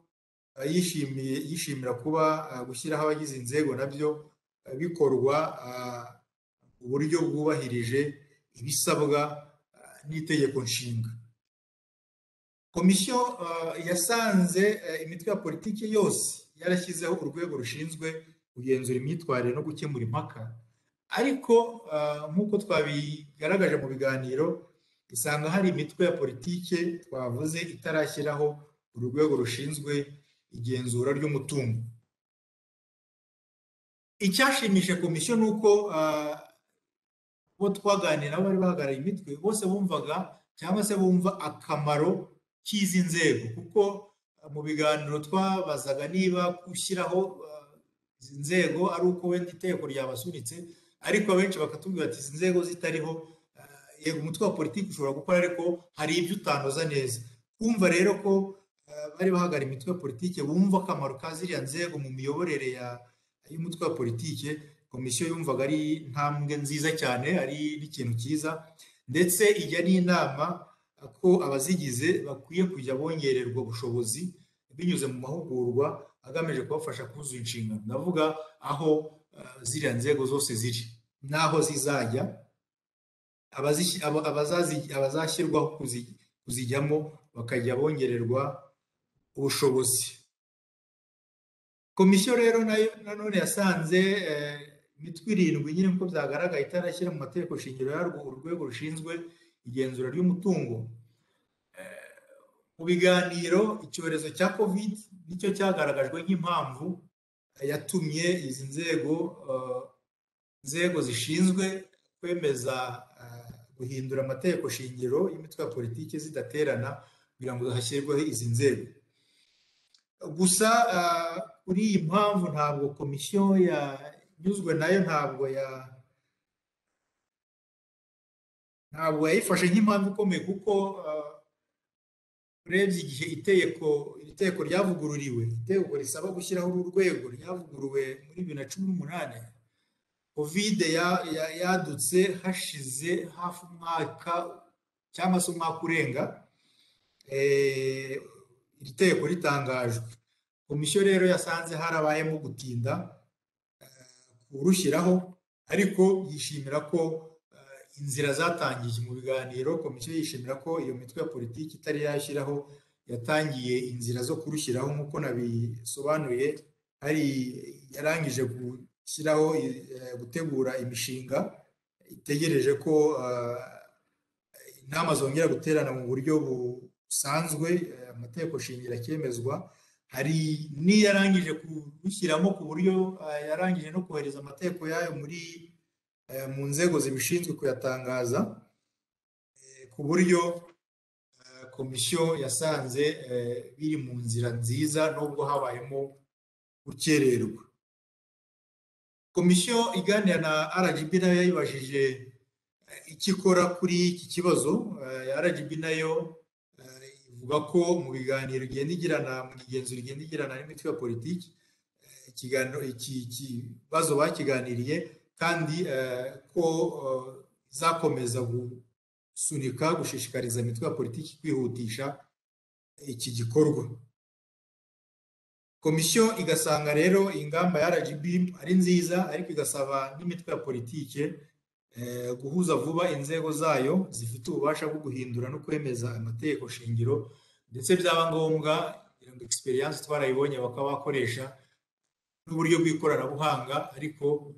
yishimira kuba gushyiraho abagize inzego nabyo bikorwa mu buryo bwubahirije ibisabwa n'itegeko nshinga. Komisiyo yasanze imitwe ya politiki yose yarashyizeho urwego rushinzwe kugenzura imyitwarire no gukemura impaka, ariko nk'uko twabigaragaje mu biganiro, usanga hari imitwe ya politiki twavuze itarashyiraho urwego rushinzwe igenzura ry'umutungo. Icyashimishe komisiyo ni uko bo twaganira nabo bari bahagarariye imitwe bose bumvaga cyangwa se bumva akamaro k'izi nzego, kuko mu biganiro twabazaga niba gushyiraho izi nzego ari uko wenda iteko ryabasunitse, ariko abenshi bakatubwira ati izi nzego zitariho, yego umutwe wa politiki ushobora gukora ariko hari ibyo utanoza neza. Kumva rero ko bari bahagarariye imitwe ya politiki bumva akamaro ka ziriya nzego mu miyoborere y'umutwe wa politiki, komisiyo yumvaga ari intambwe nziza cyane, ari n'ikintu cyiza, ndetse ijya n'inama ko abazigize bakwiye kujya bongererwa ubushobozi binyuze mu mahugurwa agamije kubafasha kuzuza inshingano. Ndavuga aho ziriya nzego zose ziri n'aho zizajya, abazashyirwaho kuzijyamo bakajya bongererwa ubushobozi. Komisiyo rero nayo nanone yasanze imitwe irindwi nyine nk'uko byagaragaye itarashyira mu mategeko shingiro yarwo urwego rushinzwe igenzura ry'umutungo. Mu biganiro icyorezo cya COVID nicyo cyagaragajwe nk'impamvu yatumye izi nzego zishinzwe kwemeza guhindura amategeko shingiro y'imitwe ya politiki zidaterana kugira ngo hashyirweho izi nzego. Gusa kuri iyi mpamvu ntabwo komisiyo yanyuzwe nayo, ntabwo yayifashe nk'impamvu ikomeye, kuko urebye igihe itegeko ryavugururiwe, itegeko risaba gushyiraho uru rwego ryavuguruwe muri 2018, COVID yadutse hashize hafi umwaka cyangwa se umwaka urenga iri tegeko ritangajwe. Komisiyo rero yasanze harabayemo gutinda kurushyiraho, ariko yishimira ko inzira zatangiye mu biganiro. Komisiyo yishimira ko iyo mitwe ya politiki itari yashyiraho yatangiye inzira zo kurushyiraho, nk'uko nabisobanuye, hari yarangije gushyiraho gutegura imishinga itegereje ko inama zongera guterana mu buryo busanzwe, amategeko shingiro akemezwa. Hari n'iyarangije kubishyiramo ku buryo yarangije no kohereza amategeko yayo muri mu nzego zibishinzwe kuyatangaza, ku buryo komisiyo yasanze biri mu nzira nziza nubwo habayemo gukererwa. Komisiyo iganira na RGB nayo yayibajije icyo ikora kuri iki kibazo. RGB nayo ivuga ko mu biganiro igenda igirana, mu migenzuro igenda igirana n'imitwe ya politiki, ikiganiro iki kibazo bakiganiriye, kandi ko izakomeza Gusunika, gushishikariza imitwe ya politiki kwihutisha iki gikorwa. Komisiyo igasanga rero ingamba ya RGB ari nziza, ariko igasaba n'imitwe ya politiki guhuza vuba inzego zayo zifite ububasha bwo guhindura no kwemeza amategeko shingiro, ndetse byaba ngombwa, ngira ngo experience twarayibonye, bakaba bakoresha n'uburyo bw'ikoranabuhanga, ariko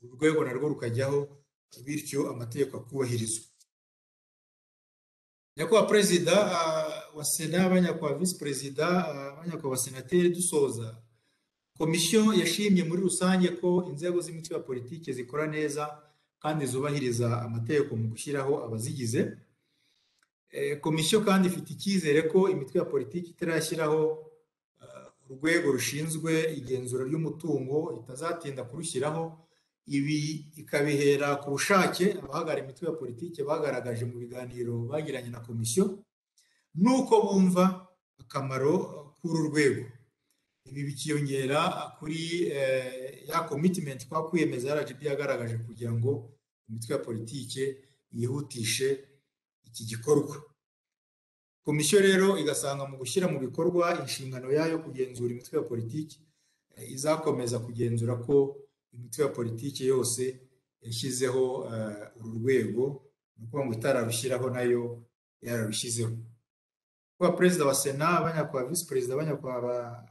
urwego narwo rukajyaho, bityo amategeko akubahirizwa. Nyakubahwa Perezida wa Sena, banyakubahwa Visi Perezida, banyakubahwa Senateri, dusoza, komisiyo yashimye muri rusange ko inzego z'imitwe ya politiki zikora neza kandi zubahiriza amategeko mu gushyiraho abazigize. Komisiyo kandi ifite icyizere ko imitwe ya politiki itarashyiraho urwego rushinzwe igenzura ry'umutungo itazatinda kurushyiraho. Ibi ikabihera ku bushake abahagarariye imitwe ya politiki bagaragaje mu biganiro bagiranye na komisiyo, nuko bumva akamaro k'uru rwego. Ibi bikiyongera kuri ya commitment kwa kwiyemeza RGB yagaragaje kugira ngo imitwe ya politiki yihutishe iki gikorwa. Komisiyo rero igasanga mu gushyira mu bikorwa inshingano yayo kugenzura imitwe ya politiki, izakomeza kugenzura ko imitwe ya politiki yose yashyizeho uru rwego, ni ukuvuga ngo itararushyiraho nayo yararushyizeho. Kuba Perezida wa Sena, banyakubahwa Visi Perezida, banyakubahwa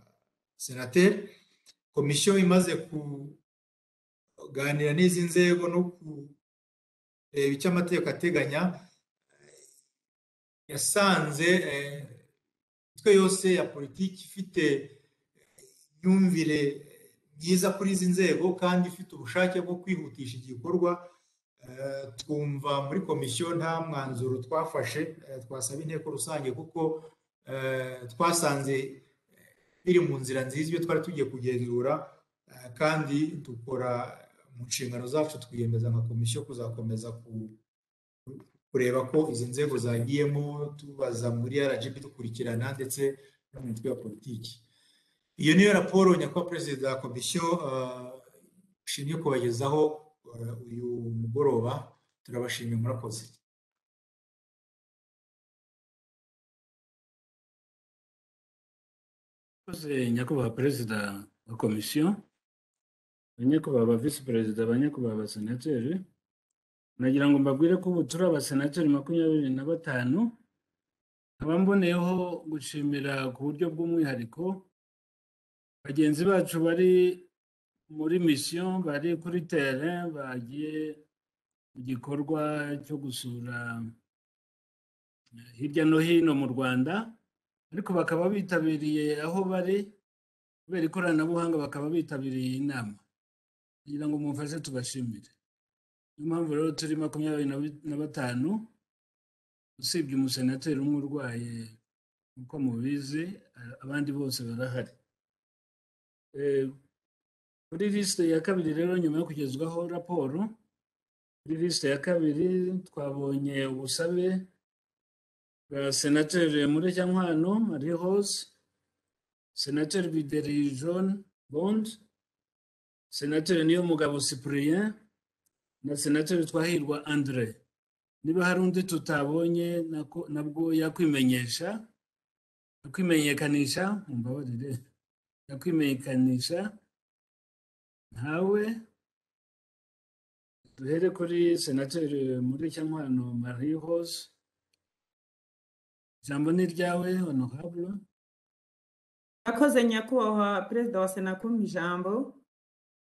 Senateri, komisiyo imaze kuganira n'izi nzego no kureba icyo amategeko ateganya, yasanze imitwe yose ya politiki ifite imyumvire myiza kuri izi nzego kandi ifite ubushake bwo kwihutisha igikorwa. Twumva muri komisiyo nta mwanzuro twafashe twasaba inteko rusange, kuko twasanze biri mu nzira nziza ibyo twari tugiye kugenzura, kandi dukora mu nshingano zacu, twiyemeza nka komisiyo kuzakomeza kureba ko izi nzego zagiyemo, tubaza muri RGB, dukurikirana ndetse no mu mitwe ya politiki. Iyo niyo raporo, nyakubahwa Perezida wa komisiyo, nshimye kubagezaho uyu mugoroba. Turabashimiye, murakoze. Murakoze nyakubahwa Perezida wa komisiyo, banyakubahwa Visi Perezida, banyakubahwa Abasenateri. Nagira ngo mbabwire ko ubu turi abasenateri 25, nkaba mboneyeho gushimira ku buryo bw'umwihariko bagenzi bacu bari muri mission, bari kuri terrain, bagiye mu gikorwa cyo gusura hirya no hino mu Rwanda, ariko bakaba bitabiriye aho bari kubera ikoranabuhanga, bakaba bitabiriye inama. Kugira ngo mumfashe tubashimire. Niyo mpamvu rero turi 25, usibye umusenateri umwe urwaye uko mubizi, abandi bose barahari. Kuri lisite ya kabiri rero, nyuma yo kugezwaho raporo, kuri lisite ya kabiri twabonye ubusabe bwa Senateri Mureshyankwano Marie Rose, Senateri Bideri John Bond, Senateri Niyomugabo Cyprien na Senateri Twahirwa Andre. Niba hari undi tutabonye nabwo yakwimenyesha, yakwimenyekanisha, mumbabarire, yakwimenyekanisha. Ntawe. Duhere kuri Senateri Mureshyankwano Marie Rose, ijambo ni ryawe, honorable. Murakoze nyakubahwa Perezida wa Sena kumpa ijambo.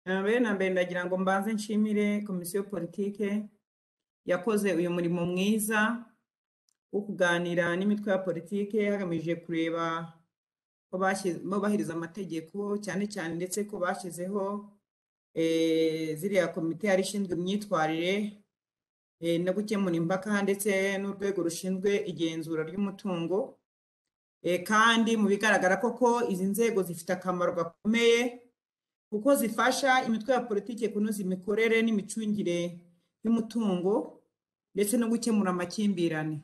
Mbere na mbere ndagira ngo mbanze nshimire komisiyo politike yakoze uyu murimo mwiza wo kuganira n'imitwe ya politike hagamije kureba ko bubahiriza amategeko, cyane cyane ndetse ko bashyizeho ziriya komite yari ishinzwe imyitwarire no gukemura impaka, ndetse n'urwego rushinzwe igenzura ry'umutungo. Kandi mu bigaragara koko izi nzego zifite akamaro gakomeye, kuko zifasha imitwe ya politiki kunoza imikorere n'imicungire y'umutungo ndetse no gukemura amakimbirane.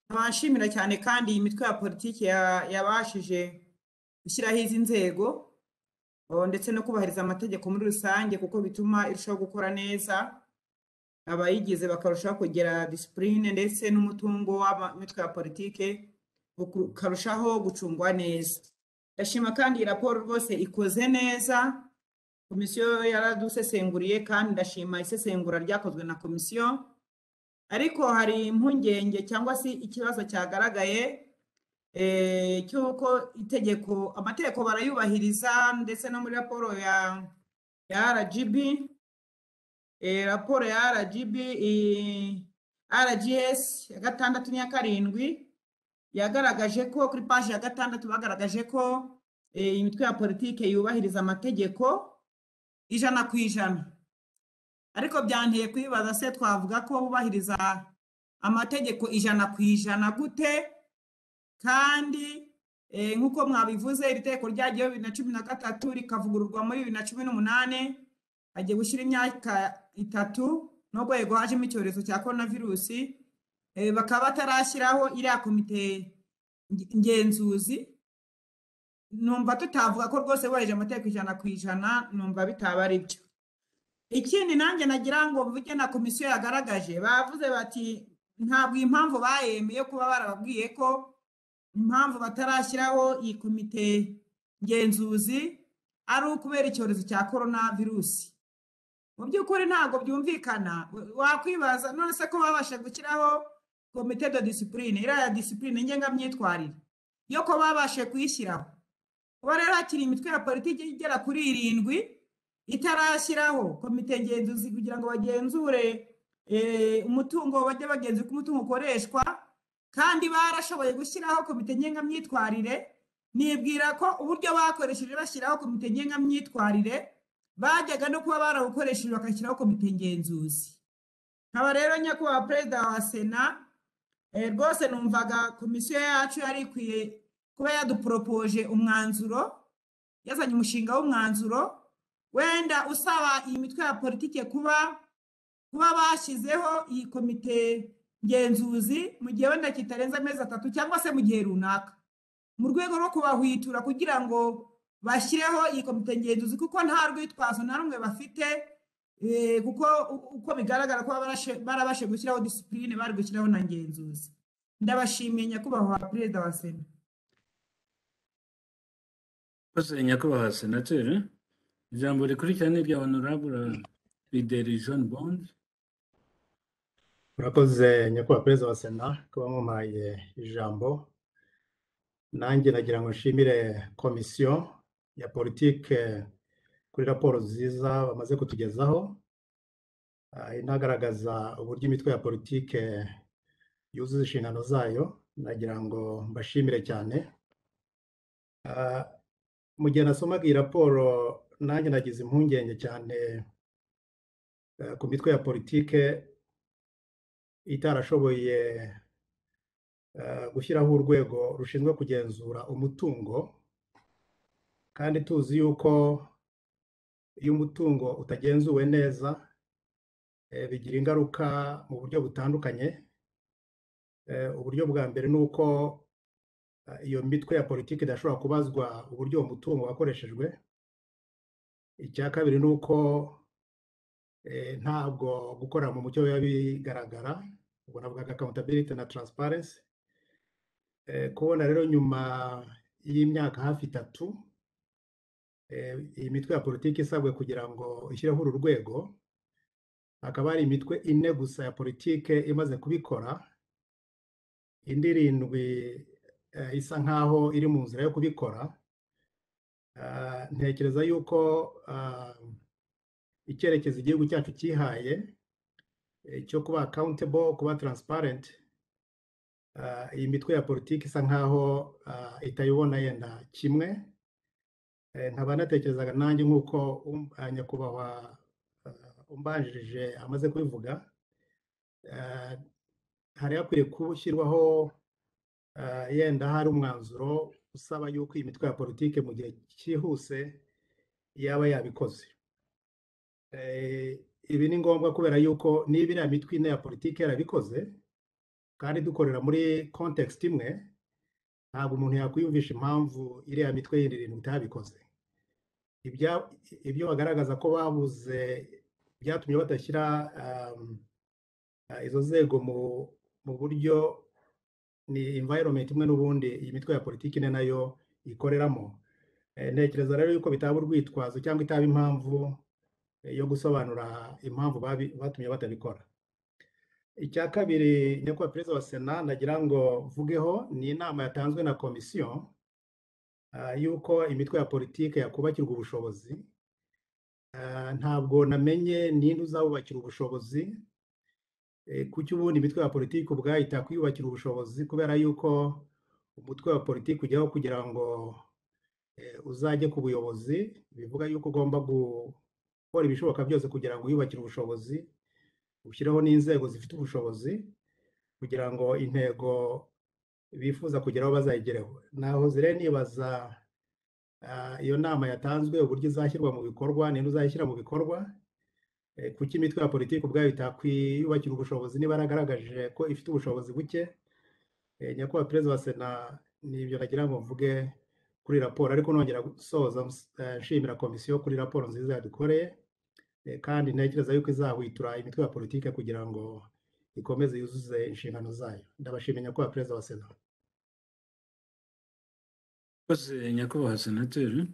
Nkaba nshimira cyane kandi iyi mitwe ya politiki yabashije gushyiraho izi nzego ndetse no kubahiriza amategeko muri rusange, kuko bituma irushaho gukora neza. Abayigize bakarushaho kugira disipurine, ndetse n'umutungo w'imitwe ya politike ukarushaho gucungwa neza. Ndashima kandi iyi raporo rwose ikoze neza, komisiyo yaradusesenguriye, kandi ndashima isesengura ryakozwe na komisiyo. Ariko hari impungenge cyangwa se ikibazo cyagaragaye cy'uko itegeko, amategeko barayubahiriza, ndetse no muri raporo ya RGB, raporo ya RGB, RGS ya 6 n'iya 7 yagaragaje ko kuri paji ya 6 bagaragaje ko imitwe ya politike yubahiriza amategeko 100%. Ariko byanteye kwibaza, se twavuga ko bubahiriza amategeko 100% gute, kandi nk'uko mwabivuze iri tegeko ryagiyeho 2013 rikavugururwa muri 2018, hagiye gushyira imyaka 3 nubwo yego hajemo icyorezo cya coronavirusi, bakaba batarashyiraho iriya komite ngenzuzi. Numva tutavuga ko rwose bubahirije amategeko 100%, numva bitaba ari byo. Ikindi nanjye nagira ngo mvuge na komisiyo yagaragaje, bavuze bati ntabwo impamvu bayemeye kuba barababwiye ko impamvu batarashyiraho iyi komite ngenzuzi ari ukubera icyorezo cya coronavirus. Mu by'ukuri ntabwo byumvikana, wakwibaza none se ko babasha gushyiraho komite de discipline, iriya discipline ngengamyitwarire, yo ko babashe kuyishyiraho. Kuba rero hakiri imitwe ya politiki igera kuri 7 itarashyiraho komite ngenzuzi kugira ngo bagenzure umutungo, bajye bagenzura uko umutungo ukoreshwa, kandi barashoboye gushyiraho komite ngengamyitwarire. Nibwira ko uburyo bakoresheje bashyiraho komite ngengamyitwarire bajyaga no kuba barawukoresheje bagashyiraho komite ngenzuzi. Nkaba rero nyakubahwa perezida wa sena, rwose numvaga komisiyo yacu yari ikwiye kuba yaduporopoje umwanzuro, yazanye umushinga w'umwanzuro wenda usaba iyi mitwe ya politike kuba bashyizeho iyi komite ngenzuzi mu gihe wenda kitarenze amezi 3 cyangwa se mu gihe runaka, mu rwego rwo kubahwitura kugira ngo bashyireho iyi komite ngenzuzi, kuko nta rwitwazo na rumwe bafite, kuko uko bigaragara ko barabashe gushyiraho disipurine bari gushyiraho na ngenzuzi. Ndabashimiye nyakubahwa perezida wa sena. Nyakubahwa senateri, ijambo rikurikira ni irya honorable Bideri John Bond. Murakoze nyakubahwa perezida wa sena kuba mumpaye ijambo. Nanjye nagira ngo nshimire komisiyo ya politike kuri raporo nziza bamaze kutugezaho, inagaragaza uburyo imitwe ya politike yuzuza inshingano zayo. Nagira ngo mbashimire cyane. Mu gihe nasomaga iyi raporo nanjye nagize impungenge cyane ku mitwe ya politike itarashoboye gushyiraho urwego rushinzwe kugenzura umutungo, kandi tuzi yuko iyo umutungo utagenzuwe neza bigira ingaruka mu buryo butandukanye. Uburyo bwa mbere ni uko iyo mitwe ya politiki idashobora kubazwa uburyo uwo mutungo wakoreshejwe. Icya kabiri ni uko ntabwo gukora mu mucyo biba bigaragara, ubwo navugaga accountability na transparency. Kubona rero nyuma y'imyaka hafi 3 iyi mitwe ya politiki isabwe kugira ngo ishyireho uru rwego, hakaba hari imitwe 4 gusa ya politike imaze kubikora, indi 7 isa nkaho iri mu nzira yo kubikora. Ntekereza yuko icyerekezo igihugu cyacu cyihaye cyo kuba accountable, kuba transparent, iyi mitwe ya politiki isa nkaho itayibona yenda kimwe. Nkaba natekerezaga nanjye nk'uko nyakubahwa umbanjirije amaze kubivuga, hari hakwiye gushyirwaho yenda hari umwanzuro usaba yuko iyi mitwe ya politiki mu gihe cyihuse yaba yabikoze. Ibi ni ngombwa kubera yuko niba iriya mitwe ine ya politiki yarabikoze kandi dukorera muri context imwe, ntabwo umuntu yakwiyumvisha impamvu iriya mitwe yindi 7 itabikoze. Ibyo bagaragaza ko babuze byatumye badashyira Izo nzego mu buryo ni environment imwe n'ubundi iyi mitwe ya politiki ine nayo ikoreramo. Ntekereza rero yuko bitaba urwitwazo cyangwa itaba impamvu yo gusobanura impamvu batumye batabikora. Icya kabiri, nyakubahwa Perezida wa Sena, nagira ngo mvugeho ni inama yatanzwe na komisiyo y'uko imitwe ya politiki yakubakirwa ubushobozi. Ntabwo namenye ninde uzabubakira ubushobozi. Kuki ubundi imitwe ya politiki ubwayo itakwiyubakira ubushobozi? Kubera yuko umutwe wa politiki ujyaho kugira ngo uzajye ku buyobozi, bivuga yuko ugomba gukora ibishoboka byose kugira ngo wiyubakire ubushobozi, ushyireho n'inzego zifite ubushobozi kugira ngo intego bifuza kugeraho bazayigereho. Naho zire nibaza iyo nama yatanzwe uburyo izashyirwa mu bikorwa, ninde uzayishyira mu bikorwa. Kuki imitwe ya politiki ubwayo itakwiyubakira ubushobozi niba yaragaragaje ko ifite ubushobozi buke? Nyakubahwa Perezida wa Sena, nibyo nagira ngo mvuge kuri raporo, ariko nongera gusoza nshimira komisiyo kuri raporo nziza yadukoreye, kandi ntekereza yuko izahwitura imitwe ya politiki kugira ngo ikomeze yuzuze inshingano zayo. Ndabashimiye nyakubahwa Perezida wa Sena. Murakoze nyakubahwa Senateri.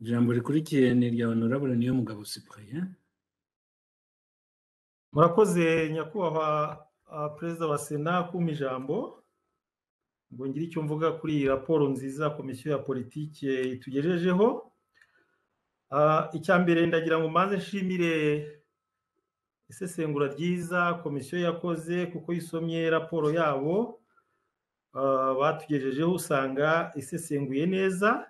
Ijambo rikurikiye ni irya Honorable Niyomugabo Cyprien. Murakoze nyakubahwa Perezida wa Sena kumpa ijambo ngo ngire icyo mvuga kuri iyi raporo nziza komisiyo ya politiki itugejejeho. Icya mbere ndagira ngo mbanze nshimire isesengura ryiza komisiyo yakoze, kuko isomye raporo yabo batugejejeho usanga isesenguye neza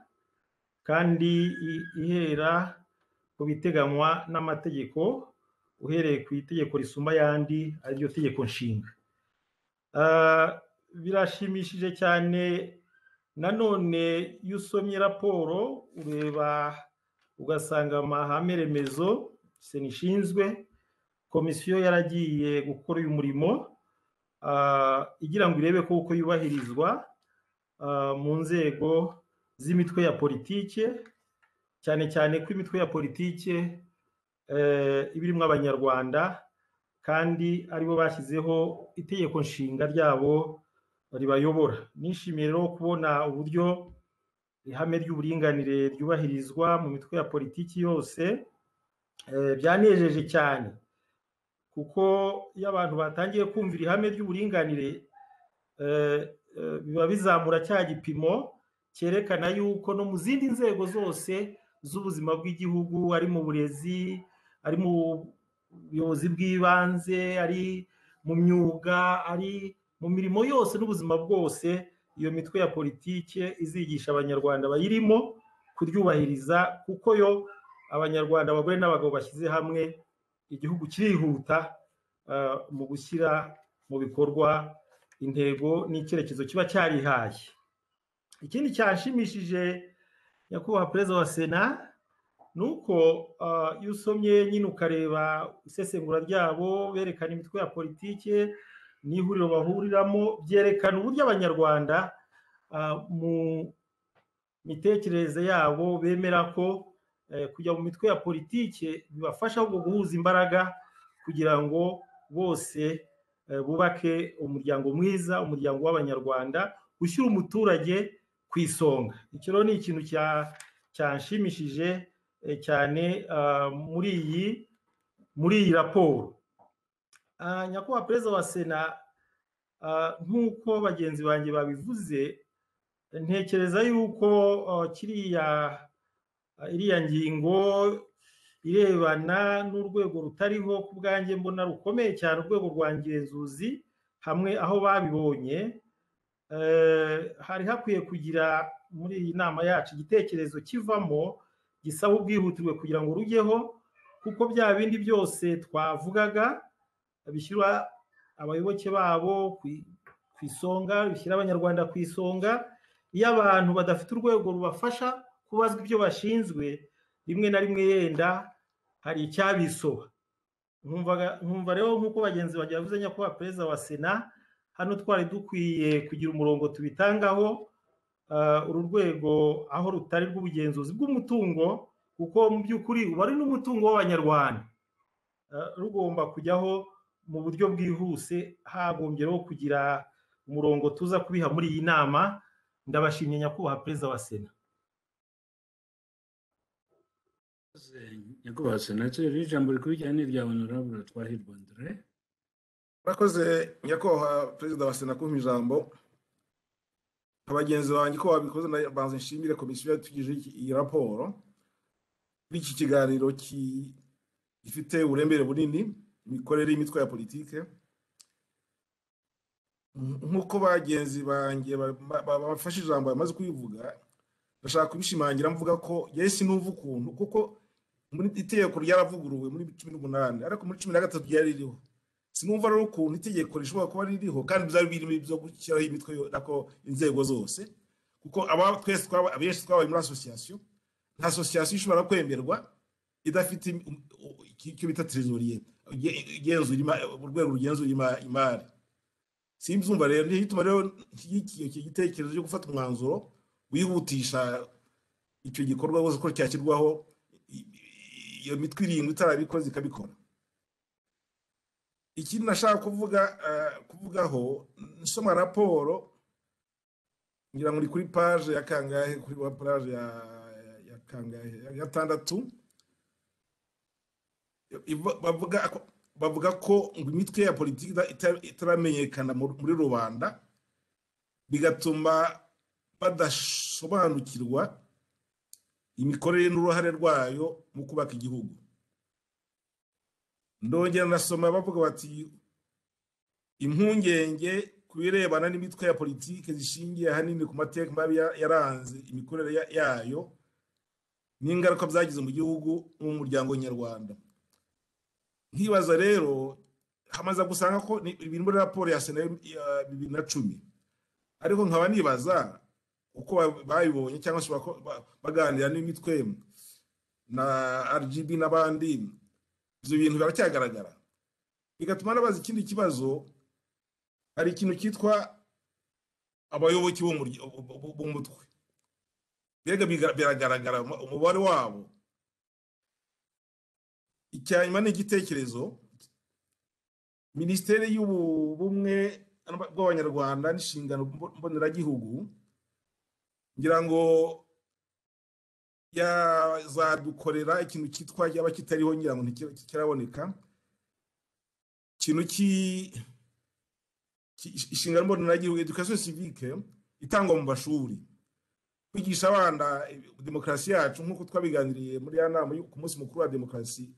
kandi ihera ku biteganywa n'amategeko, uhereye ku itegeko risumba ayandi ariryo tegeko nshinga. Birashimishije cyane nanone iyo usomye raporo ureba ugasanga amahame remezo Sena ishinzwe, komisiyo yaragiye gukora uyu murimo igira ngo irebe ko uko yubahirizwa mu nzego z'imitwe ya politike, cyane cyane ko imitwe ya politike iba irimo Abanyarwanda kandi aribo bashyizeho itegeko nshinga ryabo ribayobora. Nishimiye rero kubona uburyo ihame ry'uburinganire ryubahirizwa mu mitwe ya politiki yose. Byanejeje cyane kuko iyo abantu batangiye kumvira ihame ry'uburinganire biba bizamura cya gipimo cyerekana yuko no mu zindi nzego zose z'ubuzima bw'igihugu, ari mu burezi, ari mu buyobozi bw'ibanze, ari mu myuga, ari mu mirimo yose n'ubuzima bwose, iyo mitwe ya politike izigisha Abanyarwanda bayirimo kuryubahiriza, kuko yo Abanyarwanda abagore n'abagabo bashyize hamwe igihugu kirihuta mu gushyira mu bikorwa intego n'icyerekezo kiba cyarihaye. Ikindi cyashimishije nyakubahwa Perezida wa Sena ni uko iyo usomye nyine ukareba isesengura ryabo berekana imitwe ya politike n'ihuriro bahuriramo, byerekana uburyo Abanyarwanda mu mitekerereze yabo bemera ko kujya mu mitwe ya politike bibafasha ahubwo guhuza imbaraga kugira ngo bose bubake umuryango mwiza, umuryango w'Abanyarwanda ushyira umuturage ku isonga. Icyo rero ni ikintu cyanshimishije cyane muri iyi raporo. Nyakubahwa Perezida wa Sena, nk'uko bagenzi banjye babivuze, ntekereza yuko iriya ngingo irebana n'urwego rutariho ku bwanjye mbona rukomeye cyane, urwego rwa ngenzuzi hamwe aho babibonye, hari hakwiye kugira muri iyi nama yacu igitekerezo kivamo gisaba ubwihutirwe kugira ngo rujyeho, kuko bya bindi byose twavugaga bishyira abayoboke babo ku isonga, bishyira Abanyarwanda ku isonga. Iyo abantu badafite urwego rubafasha kubazwa ibyo bashinzwe, rimwe na rimwe yenda hari icyabisoba. Nkumva rero nk'uko bagenzi banjye bavuze, nyakubahwa Perezida wa Sena, hano twari dukwiye kugira umurongo tubitangaho, uru rwego aho rutari rw'ubugenzuzi bw'umutungo, kuko mu by'ukuri uba ari n'umutungo w'Abanyarwanda, rugomba kujyaho mu buryo bwihuse hagombyeho kugira umurongo tuza kubiha muri iyi nama. Ndabashimye nyakubahwa perezida wa Sena. Nyakubahwa senateri, ijambo rikurikira ni irya honorable Twahirwa André. Murakoze nyakubahwa perezida wa Sena kumpa ijambo. Abagenzi banjye ko babikoze, banze nshimire komisiyo yatugejeho iyi raporo kuri iki kiganiro gifite uburemere bunini, imikorere y'imitwe ya politike. Nk'uko bagenzi banjye bafashe ijambo bamaze kubivuga, ndashaka kubishimangira mvuga ko yesi numva ukuntu, kuko muri itegeko ryaravuguruwe muri 18 ariko muri 13 ryari ririho. Sinumva rero ukuntu itegeko rishobora kuba ririho kandi byari birimo ibyo gushyiraho imitwe nako inzego zose, kuko aba twese abenshi twabaye muri association, nta association ishobora kwemerwa idafite icyo bita trésorier, igenzura urwego rugenzura imari. Simbyumva rero, niyo gituma rero iki gitekerezo cyo gufata umwanzuro wihutisha icyo gikorwa rwose ko cyashyirwaho, iyo mitwe irindwi itarabikoze ikabikora. Ikindi nashaka kuvugaho, nsoma raporo ngira ngo ni kuri page ya kangahe, kuri page ya kangahe, ya 6, bavuga ko ngo imitwe ya politiki itaramenyekana muri rubanda, bigatuma badasobanukirwa imikorere n'uruhare rwayo mu kubaka igihugu. Ndongera nasoma bavuga bati impungenge ku birebana n'imitwe ya politiki zishingiye ahanini ku mateka mabi yaranze imikorere yayo n'ingaruka byagize mu gihugu n'umuryango nyarwanda. Nkibaza rero, hamaze gusanga ko ibiri muri raporo ya Sena ya 2010, ariko nkaba nibaza uko bayibonye cyangwa se baganira n'imitwe na RGB n'abandi, ibyo bintu biracyagaragara. Bigatuma nabaza ikindi kibazo. Hari ikintu cyitwa abayoboke b'umutwe, mbega biragaragara umubare wabo. Icyanyuma ni igitekerezo, Minisiteri y'Ubumwe bw'Abanyarwanda n'inshingano mboneragihugu ngira ngo yazadukorera ikintu cyitwa, yaba kitariho ngira ngo ntikiraboneka, ikintu inshingano mboneragihugu, education civique itangwa mu mashuri, kwigisha abana demokarasi yacu nk'uko twabiganiriye muri ya nama ku munsi mukuru wa demokarasi,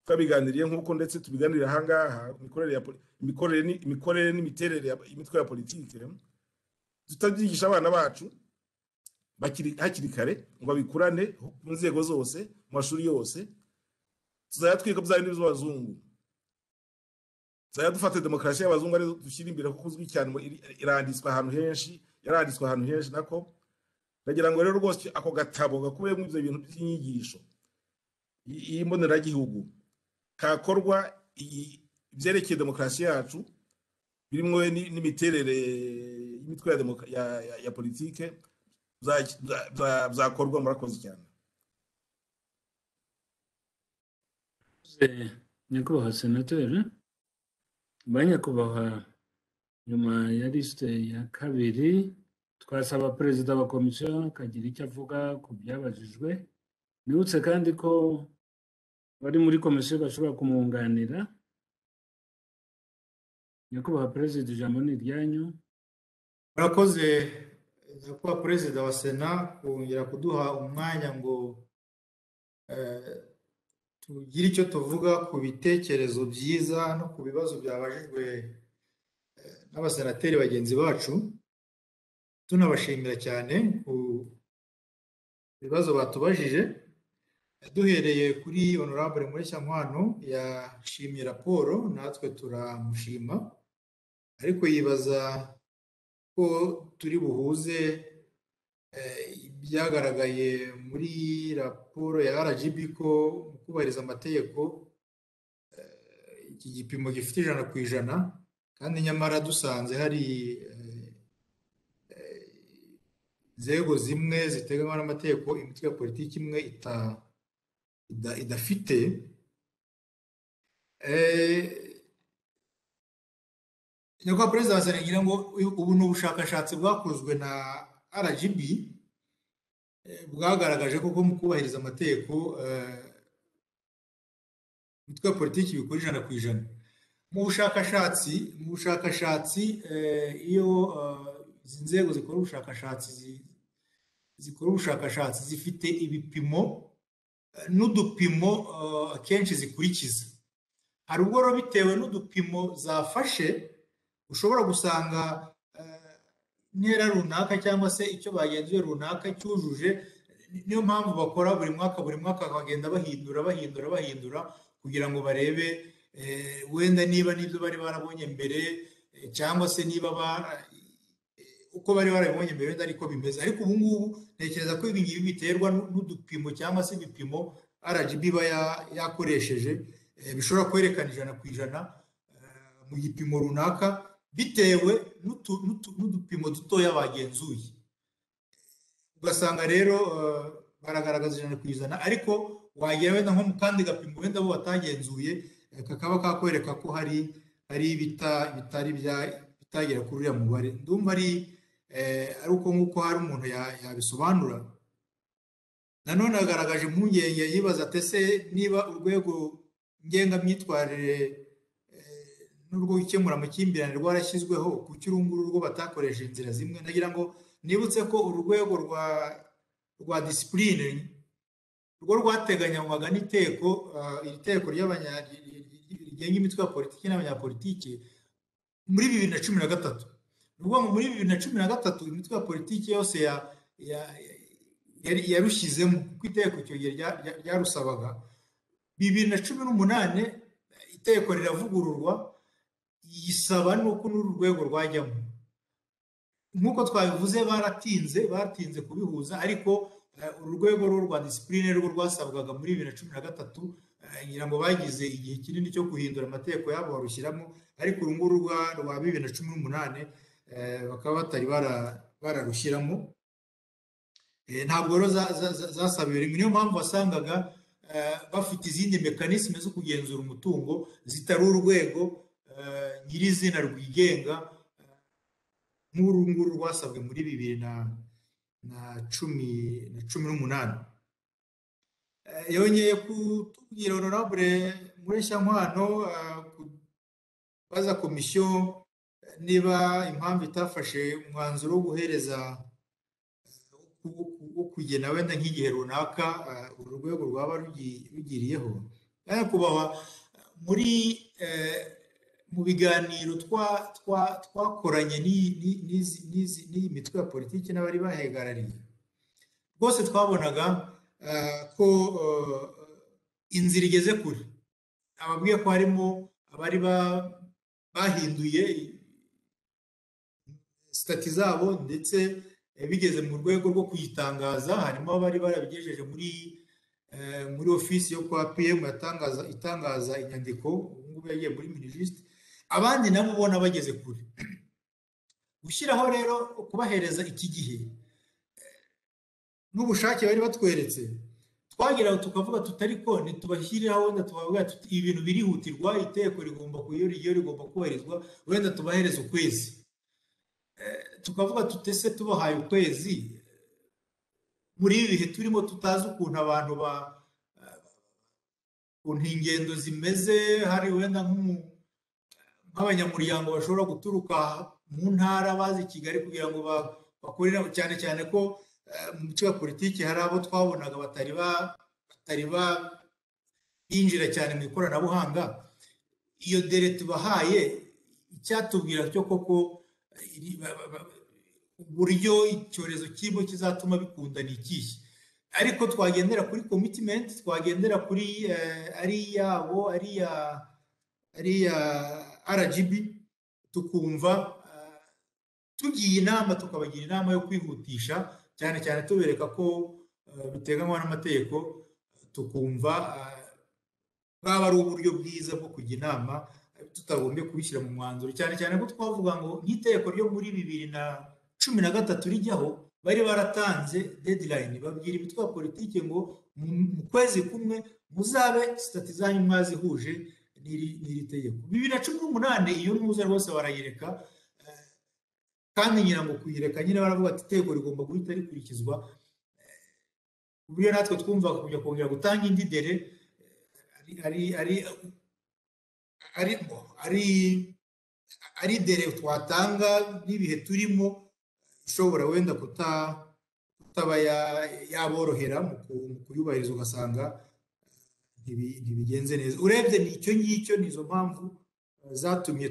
twabiganiriye nk'uko ndetse tubiganirira aha ngaha, imikorere n'imiterere y'imitwe ya politike. Tutabyigisha abana bacu hakiri kare ngo babikurane mu nzego zose, mu mashuri yose, tuzajya twiga bya bindi by'abazungu, tuzajya dufata demokarasi y'abazungu arizo dushyira imbere, kuko uzwi cyane, iranditswe ahantu henshi, yaranditswe ahantu henshi nako. Ndagira ngo rero rwose ako gatabo gakubiyemo ibyo bintu by'inyigisho y'imboneragihugu kakorwa ibyerekeye demokarasi yacu, birimo n'imiterere y'imitwe ya politike, byakorwa. Murakoze cyane. Nyakubahwa senateri, ba nyakubahwa, nyuma ya lisite ya kabiri twasaba perezida wa komisiyo akagira icyo avuga ku byabajijwe. Nibutse kandi ko bari muri komisiyo bashobora kumwunganira. Nyakubahwa perezida, ijambo ni iryanyu. Murakoze nyakubahwa perezida wa Sena kongera kuduha umwanya ngo tugire icyo tuvuga ku bitekerezo byiza no ku bibazo byabajijwe n'abasenateri bagenzi bacu. Tunabashimira cyane ku bibazo batubajije. Duhereye kuri honorable Mureshyankwano, yashimye raporo natwe turamushima, ariko yibaza ko turi buhuze ibyagaragaye muri raporo ya RGB ko mu kubahiriza amategeko iki gipimo gifite 100%, kandi nyamara dusanze hari inzego zimwe ziteganywa n'amategeko imitwe ya politiki imwe idafite. Nyakubahwa Perezida wa Sena, ngira ngo ubu ni ubushakashatsi bwakozwe na RGB, bwagaragaje koko mu kubahiriza amategeko imitwe ya politiki bikora 100%. Mu bushakashatsi iyo izi nzego zikora ubushakashatsi zifite ibipimo n'udupimo akenshi zikurikiza. Hari ubwo rero bitewe n'udupimo zafashe ushobora gusanga intera runaka cyangwa se icyo bagenzuye runaka cyujuje. Niyo mpamvu bakora buri mwaka, buri mwaka bagenda bahindura, bahindura, bahindura kugira ngo barebe wenda niba n'ibyo bari barabonye mbere cyangwa se niba uko bari barabibonye mbere wenda ariko bimeze. Ariko ubu ngubu ntekereza ko ibi ngibi biterwa n'udupimo cyangwa se ibipimo RGB iba yakoresheje, bishobora kwerekana 100% mu gipimo runaka bitewe n'udupimo dutoya bagenzuye. Ugasanga rero baragaragaza 100%, ariko wagera wenda nko mu kandi gapimo wenda bo batagenzuye, kakaba kakwereka ko hari bitari bitagera kuri uriya mubare. Ndumva ari uko nguko hari umuntu yabisobanura. Nanone yagaragaje impungenge, yibaza ati: ese niba urwego ngengamyitwarire n'urwo gukemura amakimbirane rwarashyizweho, kuki uru nguru rwo batakoresheje inzira zimwe? Ndagira ngo nibutse ko uru rwego rwa discipline rwo rwateganywaga n'iteko, iri teko rigenga imitwe ya politiki n'abanyapolitiki muri 2013. Ni ukuvuga ngo muri 2013 imitwe ya politiki yose yarushyizemo kuko iteko icyo gihe ryarusabaga. 2018 iteko riravugururwa, yisaba nuko n'uru rwego rwajyamo. Nk'uko twabivuze, baratinze kubihuza, ariko uru rwego rwa discipline rwo rwasabwaga muri 2013. Ngira ngo bagize igihe kinini cyo guhindura amategeko yabo barushyiramo, ariko uru nguru rwa 2018 bakaba batari bararushyiramo. Ntabwo rero zasabiwe rimwe. Niyo mpamvu wasangaga bafite izindi mécanismes zo kugenzura umutungo zitari urwego nyirizina rwigenga nk'uru nguru rwasabwe muri 2018. Yongeye kutubwira, Honorable Mureshyankwano, kubaza komisiyo niba impamvu itafashe umwanzuro wo guhereza, wo kugena wenda nk'igihe runaka uru rwego rwaba rugiriyeho. Nyakubahwa, muri mu biganiro twakoranye n'iyi mitwe ya politiki n'abari bahagarariye, rwose twabonaga ko inzira igeze kure. Ababwiye ko harimo abari bahinduye sitati zabo, ndetse bigeze mu rwego rwo kuyitangaza. Harimo abari barabigejeje muri ofisi yo kwa PM yatangaza, itangaza inyandiko, ubu ngubu yagiye muri MINIJUST. Abandi nabo ubona bageze kure. Gushyiraho rero, kubahereza iki gihe n'ubushake bari batweretse, twageraho tukavuga tutari ko ntitubashyiriraho, wenda tubavuga tuti ibintu birihutirwa, iteko rigomba iyo rigiye rigomba kubahirizwa, wenda tubahereza ukwezi. Tukavuga tutese tubahaye ukwezi muri ibi bihe turimo, tutazi ukuntu abantu ba ukuntu ingendo zimeze, hari wenda nk'abanyamuryango bashobora guturuka mu ntara bazi Kigali kugira ngo bakorere, cyane cyane ko mu mico ya politiki hari abo twabonaga batari binjira cyane mu ikoranabuhanga. Iyo délai tubahaye, icyatubwira cyo koko uburyo icyorezo kirimo kizatuma bikunda ni ikihe? Ariko twagendera kuri commitment, twagendera kuri ari iyabo, ari iya RGB, tukumva tugiye inama, tukabagira inama yo kwihutisha, cyane cyane tubereka ko biteganywa n'amategeko, tukumva bwaba ari uburyo bwiza bwo kujya inama tutagombye kubishyira mu mwanzuro, cyane cyane ko twavuga ngo nk'iteko ryo muri 2013 rijyaho bari baratanze deadline, babwira imitwe ya politiki ngo mu kwezi kumwe muzabe sitati zanyu mwazihuje. n'iri tegeko. 2018 iyo ntuza rwose barayireka, kandi ngira ngo kuyireka nyine baravuga ati itegeko rigomba guhita rikurikizwa. Uburyo natwe twumva kujya kongera gutanga indi délai ari ari ari ari ari délai twatanga n'ibihe turimo, ishobora wenda kutaba yaborohera mu kuyubahiriza, ugasanga ntibigenze neza. Urebye ni icyo ngicyo, ni izo mpamvu zatumye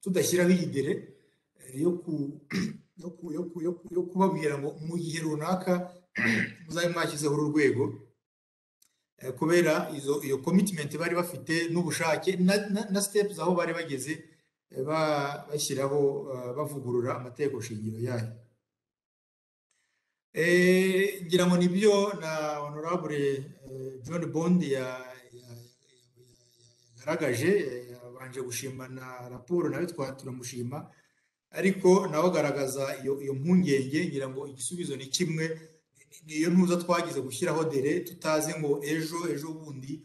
tudashyiraho iyi délai yo kubabwira ngo mu gihe runaka muzabe mwashyizeho uru rwego, kubera iyo commitment bari bafite n'ubushake na steps aho bari bageze bashyiraho, bavugurura amategeko shingiro yayo. Ngira ngo nibyo na Honorable John Bond yagaragaje. Yabanje gushima na raporo, nawe turamushima, ariko nawe agaragaza iyo mpungenge. Ngira ngo igisubizo ni kimwe, niyo ntuza twagize gushyiraho délai tutazi ngo ejo ejo bundi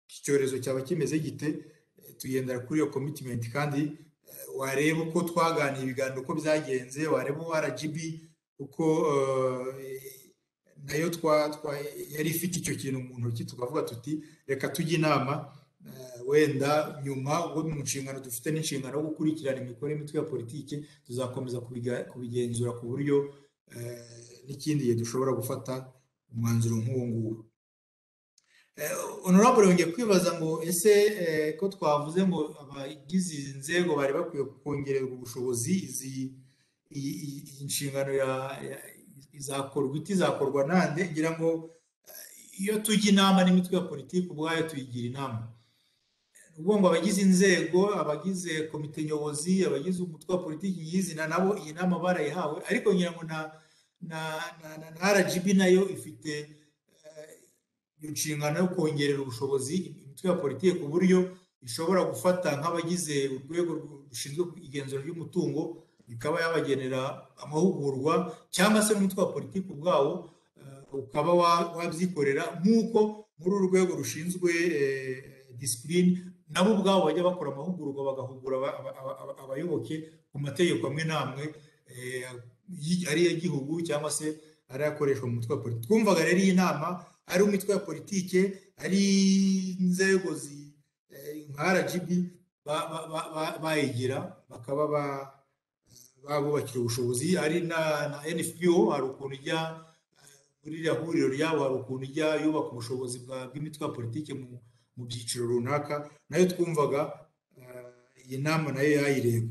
iki cyorezo cyaba kimeze gite. Tugendera kuri iyo commitment, kandi wareba uko twaganiye ibiganiro, uko byagenze, wareba RGB uko nayo yari ifite icyo kintu mu ntoki, tukavuga tuti reka tujye inama wenda nyuma. Ubwo mu nshingano dufite n'inshingano yo gukurikirana imikorere y'imitwe ya politiki, tuzakomeza kubigenzura ku buryo n'ikindi gihe dushobora gufata umwanzuro nk'uwo nguwo. Honorable yongeye kwibaza ngo ese ko twavuze ngo abagize izi nzego bari bakwiye kongererwa ubushobozi, iyi nshingano izakorwa ite, izakorwa nande? Ngira ngo iyo tujya inama n'imitwe ya politiki ubwayo tuyigira inama, ubwo ngo abagize inzego, abagize komite nyobozi, abagize umutwe wa politiki nyirizina, nabo iyi nama barayihawe. Ariko ngira ngo na RGB nayo ifite iyo nshingano yo kongerera ubushobozi imitwe ya politiki, ku buryo ishobora gufata nk'abagize urwego rushinzwe igenzura ry'umutungo ikaba yabagenera amahugurwa, cyangwa se n'umutwe wa politiki ubwawo ukaba wabyikorera, nk'uko muri uru rwego rushinzwe discipline nabo ubwabo bajya bakora amahugurwa, bagahugura abayoboke ku mategeko amwe n'amwe, ari iy'igihugu cyangwa se ari akoreshwa mu mutwe wa politiki. Twumvaga rero iyi nama ari imitwe ya politiki, ari inzego nka RGB bayigira, bakaba babubakira ubushobozi, ari na NFPO, hari ukuntu ijya muri iriya huriro ryabo, hari ukuntu ijya yubaka ubushobozi bw'imitwe ya politiki mu byiciro runaka, nayo twumvaga iyi nama nayo yayireba.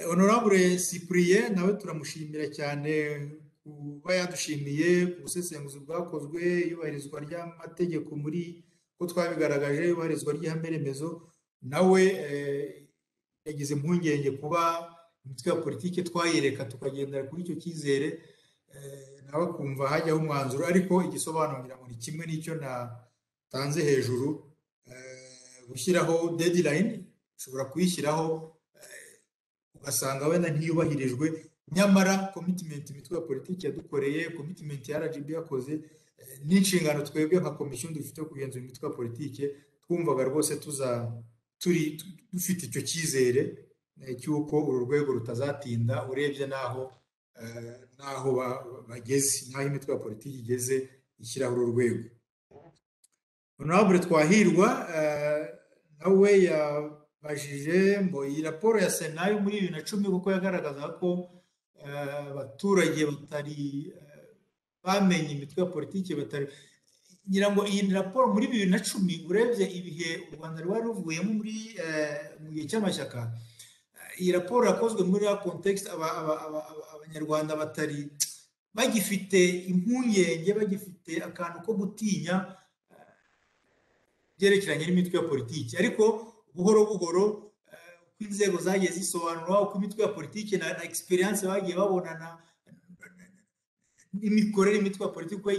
Honorable Cyprien nawe turamushimira cyane kuba yadushimiye ku busesenguzi bwakozwe, iyubahirizwa ry'amategeko muri ko twabigaragaje, iyubahirizwa ry'ihame remezo. Nawe yagize impungenge kuba imitwe ya politiki twayereka tukagendera kuri icyo cyizere, nawe akumva hajyaho umwanzuro. Ariko igisobanuro ngira ngo ni kimwe n'icyo natanze hejuru: gushyiraho deadline, ushobora kuyishyiraho ugasanga wenda ntiyubahirijwe, nyamara commitment imitwe ya politiki yadukoreye, commitment ya RGB yakoze, n'inshingano twebwe nka komisiyo dufite kugenzura imitwe ya politiki, twumvaga rwose tuza turi dufite icyo cyizere cy'uko uru rwego rutazatinda, urebye n'aho bageze, n'aho imitwe ya politiki igeze ishyiraho uru rwego. Honorable Twahirwa nawe yabajije ngo iyi raporo ya Sena yo muri 2010, kuko yagaragazaga ko abaturage batari bamenye imitwe ya politiki batari. Ngira ngo iyi raporo muri 2010, urebye ibihe u Rwanda rwari ruvuyemo muri mu gihe cy'amashyaka, iyi raporo yakozwe muri ya context Abanyarwanda batari bagifite impungenge, bagifite akantu ko gutinya byerekeranye n'imitwe ya politiki. Ariko buhoro buhoro, uko inzego zagiye zisobanura, uko imitwe ya politiki na experience bagiye babonana n'imikorere imitwe ya politiki uko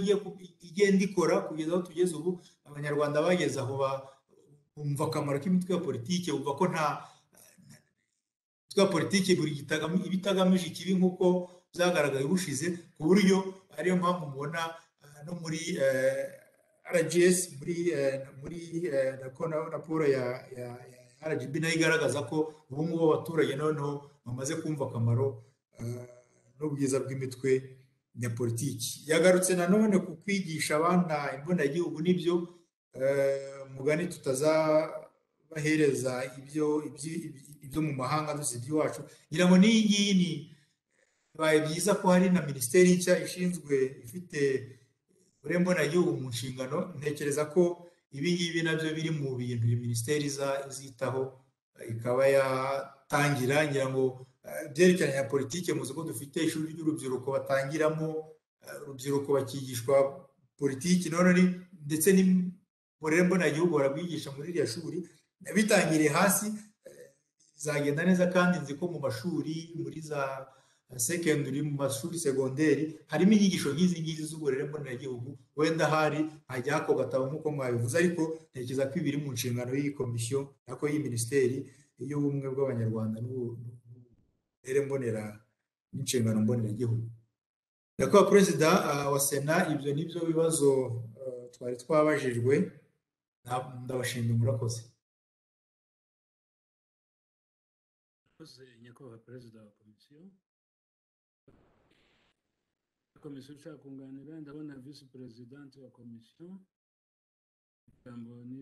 igenda ikora, kugeza aho tugeze ubu, Abanyarwanda bageze aho bumva akamaro k'imitwe ya politiki, bumva ko nta mitwe ya politiki buri iba itagamije ikibi nk'uko byagaragaye ubushize, ku buryo ariyo mpamvu mubona no muri RGS muri raporo ya RGB nayo igaragaza ko ubu ngubu abaturage noneho bamaze kumva akamaro n'ubwiza bw'imitwe ya politiki. Yagarutse nanone ku kwigisha abana imbonagihugu, n'ibyo mugani tutazabahereza ibyo mu mahanga dusibye iwacu. Ngira ngo n'iyi ngiyi ni bibaye byiza ko hari na minisiteri nshya ishinzwe ifite uburembonagihugu mu nshingano. Ntekereza ko ibi ngibi nabyo biri mu bintu iyi minisiteri izitaho ikaba yatangira. Ngira ngo byerekeranye na politiki, muzi ko dufite ishuri ry'urubyiruko batangiramo urubyiruko bakigishwa politiki, none ndetse n'uburere mbonagihugu barabwigisha muri iriya shuri. Bitangiriye hasi bizagenda neza, kandi nzi ko mu mashuri muri za secondary, mu mashuri segonderi harimo inyigisho nk'izi ngizi z'uburere mboneragihugu. Wenda hari hajya ako gatabo nk'uko mwabivuze, ariko ntekereza ko ibiri mu nshingano y'iyi komisiyo nako y'iyi minisiteri y'ubumwe bw'Abanyarwanda n'uburere mbonera n'inshingano mboneragihugu. Nyakubahwa Perezida wa Sena, ibyo nibyo bibazo twari twabajijwe. Ndabashimira, murakoze. Nyakubahwa Perezida wa Komisiyo, komisiyo ushaka kunganira, ndabona visi perezidante wa komisiyo, ijambo ni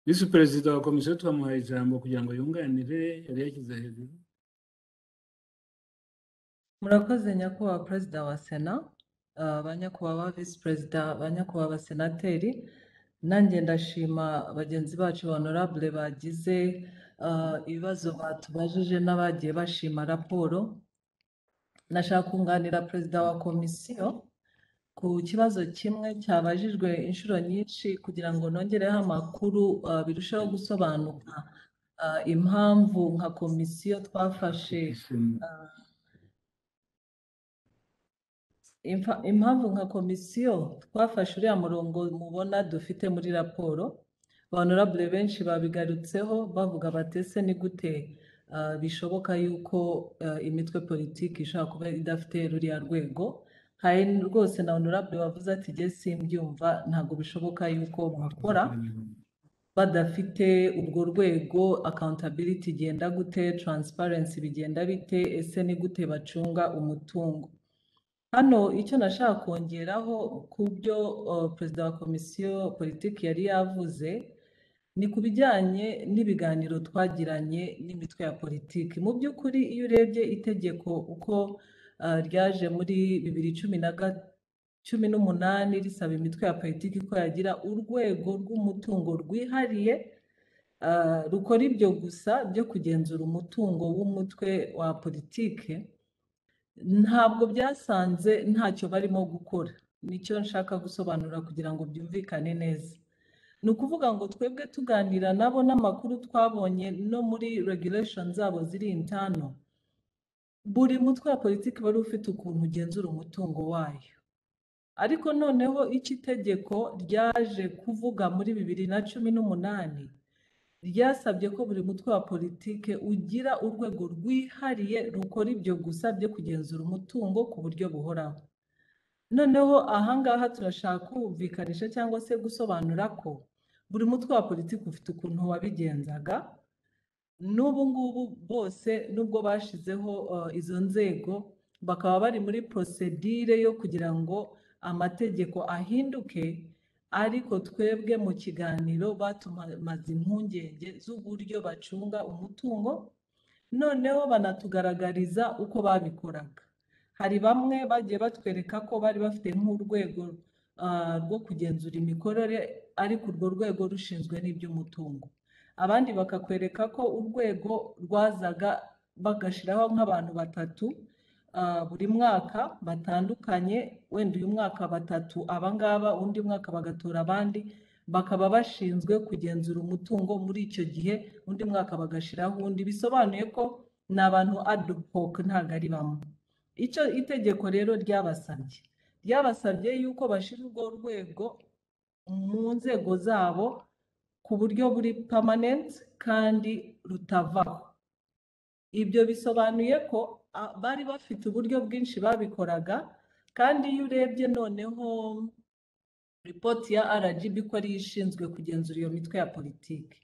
visi perezida wa komisiyo, twamuhaye ijambo kugira ngo yunganire, yari yashyize hejuru. Murakoze nyakubahwa Perezida wa Sena, ba nyakubahwa Visi Perezida, ba nyakubahwa Abasenateri. Nanjye ndashima bagenzi bacu honorable bagize ibibazo batubajije n'abagiye bashima raporo. Nashaka kunganira Perezida wa Komisiyo ku kibazo kimwe cyabajijwe inshuro nyinshi kugira ngo nongereho amakuru birusheho gusobanuka impamvu nka komisiyo twafashe impamvu nka komisiyo twafashe uriya murongo mubona dufite muri raporo. Honorable benshi babigarutseho bavuga batese ni gute bishoboka yuko imitwe politiki ishobora kuba idafite ruriya rwego. Hari rwose na honorable wavuze ati jye simbyumva, ntabwo bishoboka yuko bakora badafite urwo rwego. Accountability igenda gute, transparency bigenda bite, ese ni gute bacunga umutungo? Hano icyo nashaka kongeraho ku byo Perezida wa Komisiyo politiki yari yavuze ni ku bijyanye n'ibiganiro twagiranye n'imitwe ya politiki. Mu by'ukuri iyo urebye itegeko uko ryaje muri 2018 risaba imitwe ya politiki ko yagira urwego rw'umutungo rwihariye rukora ibyo gusa byo kugenzura umutungo w'umutwe wa politiki, ntabwo byasanze ntacyo barimo gukora. Nicyo nshaka gusobanura kugira ngo byumvikane neza. Ni ukuvuga ngo twebwe tuganira nabo n'amakuru twabonye no muri regulation zabo ziri intano, buri mutwe wa politiki wari ufite ukuntu ugenzura umutungo wayo. Ariko noneho icyo itegeko ryaje kuvuga muri 2018 ryasabye ko buri mutwe wa politiki ugira urwego rwihariye rukora ibyo gusa byo kugenzura umutungo ku buryo buhoraho. Noneho ahangaha turashaka kumvikanisha cyangwa se gusobanura ko buri mutwe wa politiki ufite ukuntu wabigenzaga. N'ubu ngubu bose nubwo bashizeho izo nzego bakaba bari muri procedure yo kugira ngo amategeko ahinduke, ariko twebwe mu kiganiro batumaze impungenge z'uburyo bacunga umutungo, noneho banatugaragariza uko babikoraga. Hari bamwe bagiye batwereka ko bari bafite nk'urwego rwo kugenzura imikorere, ariko urwo rwego rushinzwe n'iby'umutungo. Abandi bakakwereka ko urwego rwazaga bagashyiraho nk'abantu batatu buri mwaka batandukanye, wenda uyu mwaka batatu abangaba, undi mwaka bagatora abandi, bakaba bashinzwe kugenzura umutungo muri icyo gihe, undi mwaka bagashyiraho undi. Bisobanuye ko ni abantu ad hoc, ntabwo ari bamwe. Icyo itegeko rero ryabasabye, ryabasabye yuko bashyira urwo rwego mu nzego zabo ku buryo buri permanent kandi rutavaho. Ibyo bisobanuye ko bari bafite uburyo bwinshi babikoraga, kandi iyo urebye noneho ripoti ya RGB ko ariyo ishinzwe kugenzura iyo mitwe ya politiki,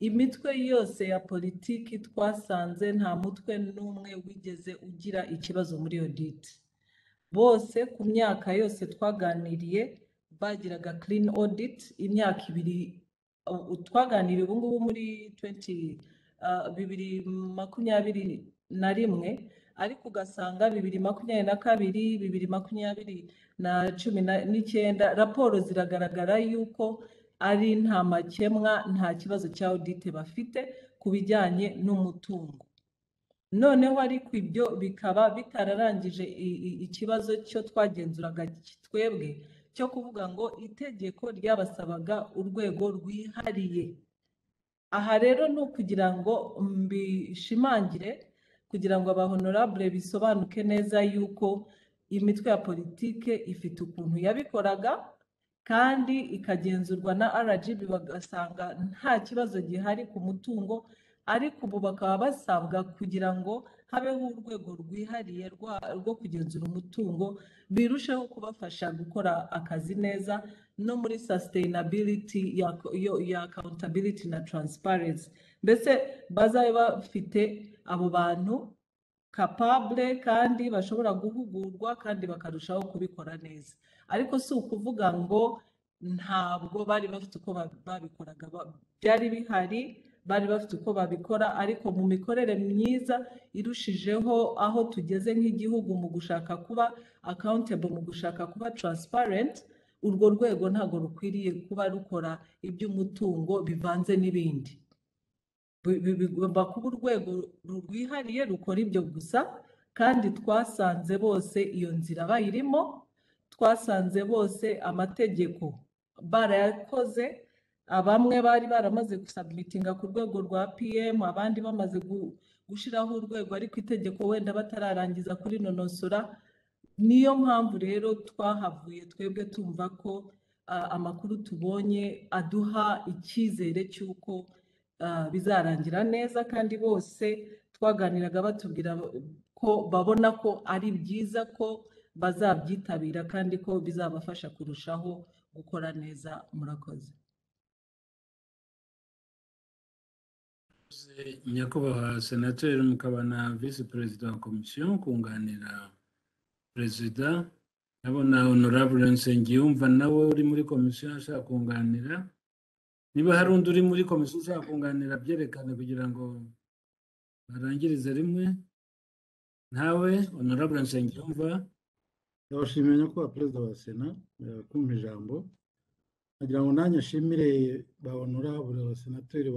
imitwe yose ya politiki twasanze nta mutwe n'umwe wigeze ugira ikibazo muri audit. Bose ku myaka yose twaganiriye bagiraga clean audit. Imyaka 2 twaganiriye ubu ngubu muri 2021, ariko ugasanga 2022, 2020 na 19 raporo ziragaragara yuko ari nta makemwa, nta kibazo cya audit bafite ku bijyanye n'umutungo. Noneho ariko ibyo bikaba bitararangije ikibazo cyo twagenzuraga twebwe cyo kuvuga ngo itegeko ryabasabaga urwego rwihariye. Aha rero ni ukugira ngo mbishimangire, kugira ngo abahonorable bisobanuke neza yuko imitwe ya politike ifite ukuntu yabikoraga kandi ikagenzurwa na RGB, bagasanga nta kibazo gihari ku mutungo, ariko ubu bakaba basabwa kugira ngo habeho urwego rwihariye rwo kugenzura umutungo, birusheho kubafasha gukora akazi neza no muri sustainability ya accountability na transparency. Mbese bazabe bafite abo bantu capable kandi bashobora guhugurwa kandi bakarushaho kubikora neza. Ariko si ukuvuga ngo ntabwo bari bafite uko babikoraga, byari bihari, bari bafite uko babikora, ariko mu mikorere myiza irushijeho aho tugeze nk'igihugu mu gushaka kuba accountable, mu gushaka kuba transparent, urwo rwego ntabwo rukwiriye kuba rukora iby'umutungo bivanze n'ibindi. Bigomba kuba urwego rwihariye rukora ibyo gusa, kandi twasanze bose iyo nzira bayirimo, twasanze bose amategeko barayakoze, bamwe bari baramaze gusubmitinga ku rwego rwa PM, abandi bamaze gushyiraho urwego ariko itegeko wenda batararangiza kurinonosora. Niyo mpamvu rero twahavuye twebwe tumva ko amakuru tubonye aduha icyizere cy'uko bizarangira neza, kandi bose twaganiraga batubwira ko babona ko ari byiza ko bazabyitabira kandi ko bizabafasha kurushaho gukora neza. Murakoze. Nyakubahwa senateri mukaba na visi perezida wa komisiyo kunganira perezida, ndabona honorable Nsengiyumva nawe uri muri komisiyo ashaka kunganira. Niba hari undi uri muri komisiyo ushaka kunganira byerekane kugira ngo barangirize rimwe. Ntawe. Honorable Nsengiyumva. Ndabashimiye nyakubahwa perezida wa sena kumpa ijambo. Nagira ngo nanjye nshimire ba honorable abasenateri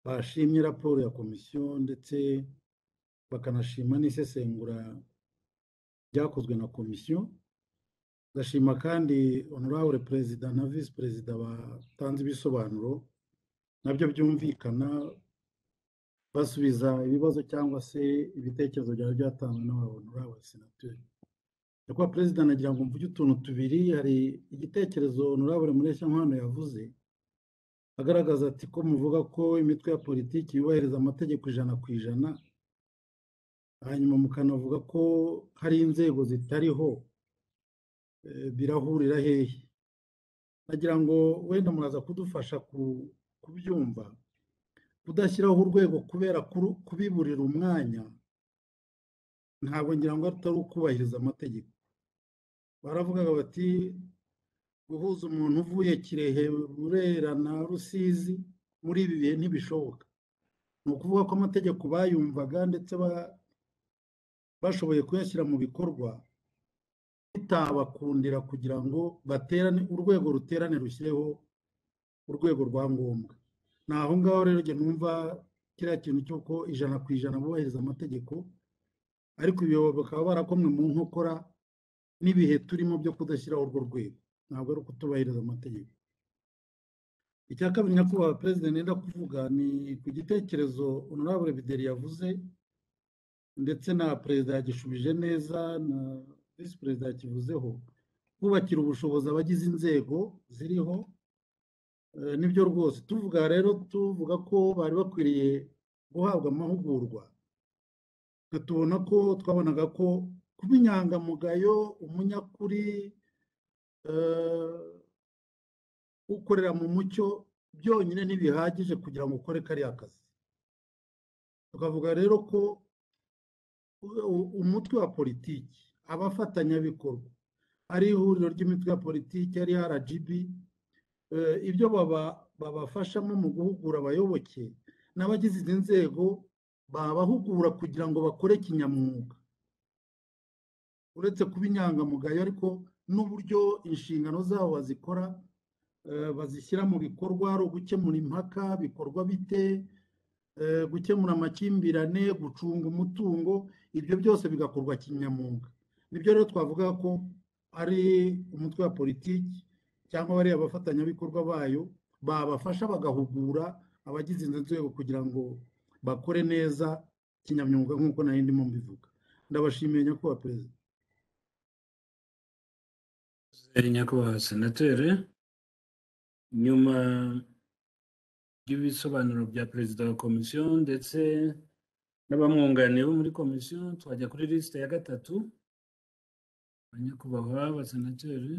bashimye raporo ya komisiyo ndetse bakanashima n'isesengura ryakozwe na komisiyo. Ndashima kandi honorable perezida na visi perezida batanze ibisobanuro nabyo byumvikana, basubiza ibibazo cyangwa se ibitekerezo byari byatanzwe n'aba honorable senateri. Nyakubahwa perezida, nagira ngo mvuge utuntu tubiri. Hari igitekerezo honorable Mureshyankwano yavuze agaragaza ati ko muvuga ko imitwe ya politiki yubahiriza amategeko 100%, hanyuma mukanavuga ko hari inzego zitariho, birahurira hehe? Nagira ngo wenda muraza kudufasha kubyumva. Kudashyiraho urwego kubera kubiburira umwanya, ntabwo ngira ngo atari ukubahiriza amategeko. Baravugaga bati guhuza umuntu uvuye Kirehe, Burera na Rusizi muri ibi bihe ntibishoboka. Ni ukuvuga ko amategeko bayumvaga ndetse bashoboye kuyashyira mu bikorwa, bitabakundira kugira ngo baterane urwego ruterane rushyireho urwego rwa ngombwa. Ni aho ngaho rero njye numva kiriya kintu cy'uko 100% bubahiriza amategeko, ariko ibyo bakaba barakomwe mu nkokora n'ibihe turimo byo kudashyiraho urwo rwego, ntabwo ari ukutubahiriza amategeko. Icya kabiri nyakubahwa perezida nenda kuvuga ni ku gitekerezo honorable Bideri yavuze, ndetse na perezida yagishubije neza na Visi Perezida yakivuzeho, kubakira ubushobozi abagize inzego ziriho. Nibyo rwose, tuvuga rero tuvuga ko bari bakwiriye guhabwa amahugurwa, tubona ko twabonaga ko kuba inyangamugayo, umunyakuri, ukorera mu mucyo byonyine ntibihagije kugira ngo ukore kariya kazi. Tukavuga rero ko umutwe wa politiki, abafatanyabikorwa, ari ihuriro ry'imitwe ya politiki, ari RGB, ibyo babafashamo mu guhugura abayoboke n'abagize izi nzego, babahugura kugira ngo bakore kinyamwuga. Uretse kuba inyangamugayo, ariko n'uburyo inshingano zabo bazikora, bazishyira mu bikorwa, ari ugukemura impaka bikorwa bite, gukemura amakimbirane, gucunga umutungo, ibyo byose bigakorwa kinyamwuga. Nibyo rero twavuga ko ari umutwe wa politiki cyangwa bariya abafatanyabikorwa bayo babafasha bagahugura abagize izo nzego kugira ngo bakore neza kinyamwuga, nk'uko nari ndimo mbivuga. Ndabashimiye Nyakubahwa Perezida. Nyakubahwa Senateri, nyuma y'ibisobanuro bya Perezida wa Komisiyo ndetse n'abamwunganiye bo muri komisiyo, twajya kuri lisite ya gatatu. Nyakubahwa abasenateri,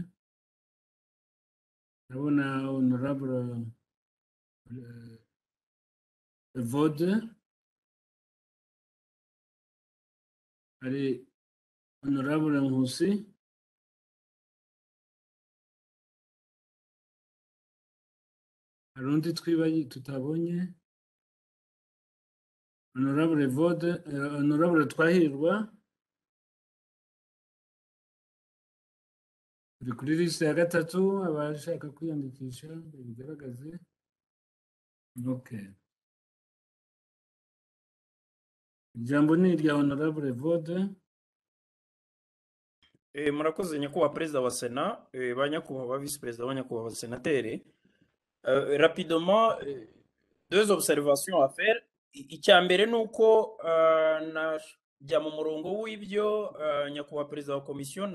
ndabona Honorable Evode, hari Honorable Nkusi, hari undi twibaye tutabonye, Honorable Evode, Honorable Twahirwa. Turi kuri lisite ya gatatu, abashaka kwiyandikisha babigaragaze. Okay. Ijambo ni irya Honorable Evode. Murakoze Nyakubahwa Perezida wa Sena, ba Nyakubahwa Visi Perezida, ba Nyakubahwa Senateri. Rapidement, deux observations à faire. Icya mbere ni uko najya mu murongo w'ibyo Nyakubahwa Perezida wa Komisiyo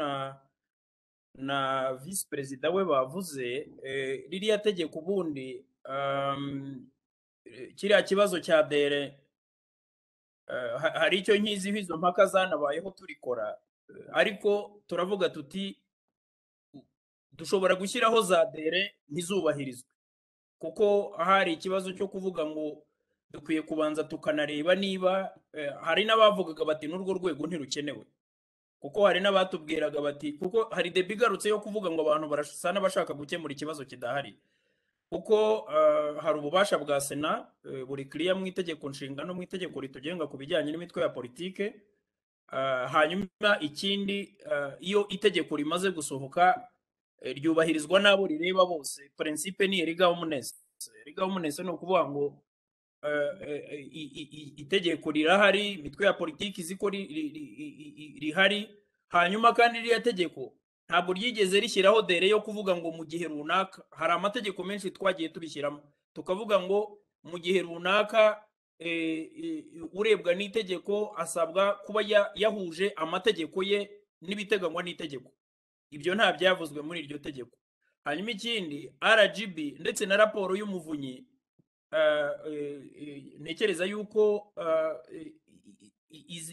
na Visi Perezida we bavuze. Ririya tegeko ubundi, kiriya kibazo cya dere, hari icyo nkiziho, izo mpaka zanabayeho turikora, ariko turavuga tuti dushobora gushyiraho za dere ntizubahirizwe, kuko hari ikibazo cyo kuvuga ngo dukwiye kubanza tukanareba niba hari n'abavugaga bati n'urwo rwego ntirukenewe, kuko hari n'abatubwiraga bati, kuko hari debi igarutse yo kuvuga ngo abantu barasa n'abashaka gukemura ikibazo kidahari, kuko hari ububasha bwa Sena buri kiriya mu itegeko nshinga no mu itegeko ritugenga ku bijyanye n'imitwe ya politike. Hanyuma ikindi, iyo itegeko rimaze gusohoka ryubahirizwa n'abo rireba bose. Principe ni erga omnes. Erga omnes ni ukuvuga ngo itegeko rirahari, imitwe ya politiki izi ko rihari, hanyuma kandi ririya tegeko ntabwo ryigeze rishyiraho dere yo kuvuga ngo mu gihe runaka. Hari amategeko menshi twagiye tubishyiramo tukavuga ngo mu gihe runaka urebwa n'itegeko asabwa kuba yahuje amategeko ye n'ibiteganywa n'itegeko. Ibyo nta byavuzwe muri iryo tegeko. Hanyuma ikindi, RGB ndetse na raporo y'Umuvunyi, ntekereza yuko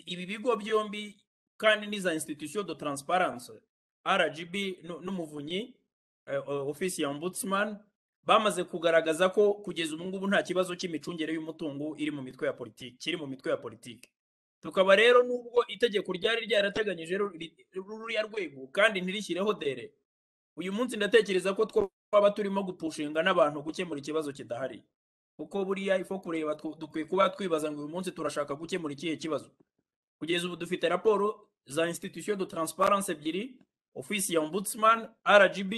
ibi bigo byombi kandi n'iza institution de transparence, RGB n'Umuvunyi, office ya Ombudsman, bamaze kugaragaza ko kugeza ubu ngubu nta kibazo cy'imicungire y'umutungo iri mu mitwe ya politiki, kiri mu mitwe ya politiki. Tukaba rero nubwo itegeko ryari ryarateganyije ruriya rwego kandi ntirishyireho dere, uyu munsi ndatekereza ko twaba turimo gupushinga n'abantu gukemura ikibazo kidahari, kuko buriya ifo kureba dukwiye kuba twibaza ngo uyu munsi turashaka gukemura ikihe kibazo. Kugeza ubu dufite raporo za institution de transparence ebyiri, office ya Ombudsman, RGB,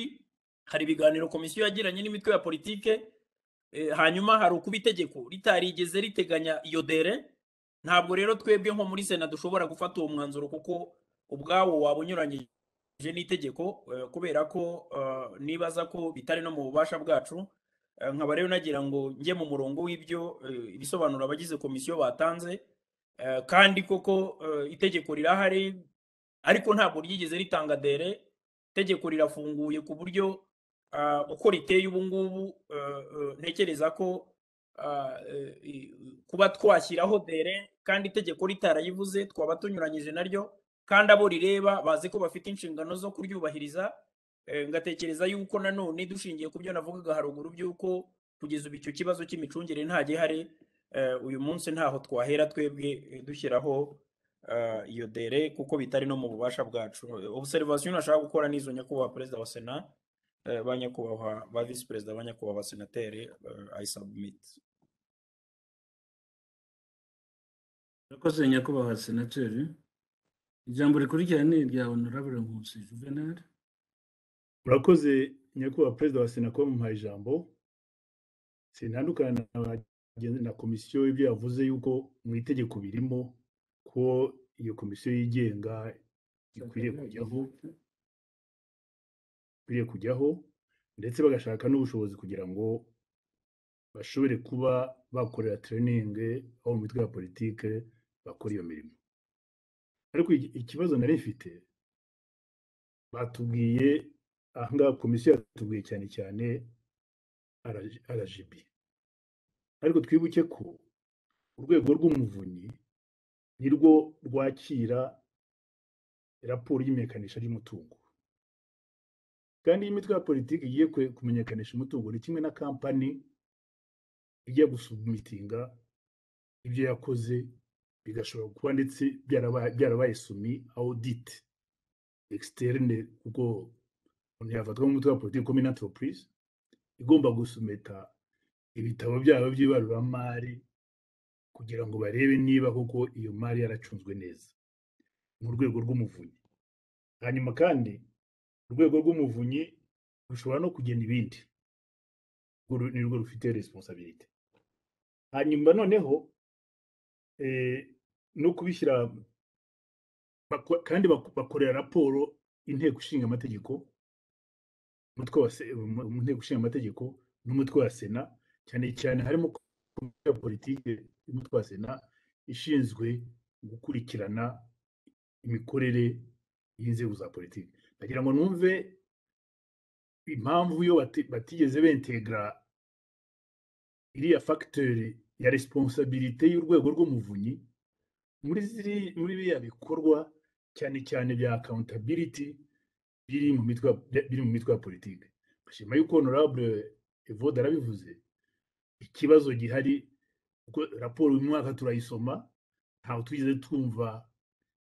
hari ibiganiro komisiyo yagiranye n'imitwe ya politike, hanyuma hari ukuba itegeko ritarigeze riteganya iyo dere. Ntabwo rero twebwe nko muri Sena dushobora gufata uwo mwanzuro, kuko ubwawo waba unyuranyije n'itegeko, kubera ko nibaza ko bitari no mu bubasha bwacu. Nkaba rero nagira ngo njye mu murongo w'ibyo ibisobanuro abagize komisiyo batanze, kandi koko itegeko rirahari, Ariko ntabwo ryigeze ritanga délai. Itegeko rirafunguye ku buryo uko riteye ubu ngubu, ntekereza ko kuba twashyiraho délai kandi itegeko ritarayivuze, twaba tunyuranyije naryo, kandi abo rireba bazi ko bafite inshingano zo kuryubahiriza. Ngatekereza yuko nanone dushingiye ku byo navugaga haruguru by'uko kugeza ubu icyo kibazo cy'imicungire nta gihari, uyu munsi ntaho twahera twebwe dushyiraho iyo délai, kuko bitari no mu bubasha bwacu. Observation nashaka gukora n'izo, nyakubahwa Perezida wa Sena, ba nyakubahwa ba Visi Perezida, ba nyakubahwa Senateri. I submit. Murakoze, nyakubahwa Senateri. Ijambo rikurikira ni irya Honorable Nkusi Juvenal. Murakoze, nyakubahwa Perezida wa Sena, kuba mumpaye ijambo. Sintandukana na komisiyo ibyo yavuze yuko mu itegeko birimo ko iyo komisiyo yigenga ikwiriye kujyaho, ndetse bagashaka n'ubushobozi kugira ngo bashobore kuba bakorera training aho mu mitwe ya politike bakora iyo mirimo. Ariko ikibazo nari mfite, batubwiye ahangaha, komisiyo yatubwiye cyane cyane RGB, ariko twibuke ko Urwego rw'Umuvunyi nirwo rwakira raporo y'imenyekanisha ry'umutungo, kandi iyo imitwe ya politiki igiye kumenyekanisha umutungo, ni kimwe na kampani ijya gusubmitinga ibyo yakoze, bigashobora kuba ndetse byarabaye soumis audit externe, kuko umuntu yafatwa nk'umutwe wa politiki comme une entreprise igomba gusumeta ibitabo byabo by'ibaruramari kugira ngo barebe niba koko iyo mari yaracunzwe neza mu Rwego rw'Umuvunyi. Hanyuma kandi Urwego rw'Umuvunyi rushobora no kugena ibindi, urwo nirwo rufite responsabilité. Hanyuma noneho no kubishyira kandi bakorera raporo Inteko Ishinga Amategeko, umutwe wa mu Nteko Ishinga Amategeko n'umutwe wa Sena, cyane cyane harimo komisiyo ya politiki y'umutwe wa Sena ishinzwe gukurikirana imikorere y'inzego za politiki. Ndagira ngo numve impamvu iyo batigeze bentegra iriya facteur ya responsabilité y'Urwego rw'Umuvunyi muri biriya bikorwa, cyane cyane bya accountability biri mu mitwe ya politiki. Ngashima yuko Honorable Evode arabivuze, ikibazo gihari kuko raporo uyu mwaka turayisoma, ntabwo twigeze twumva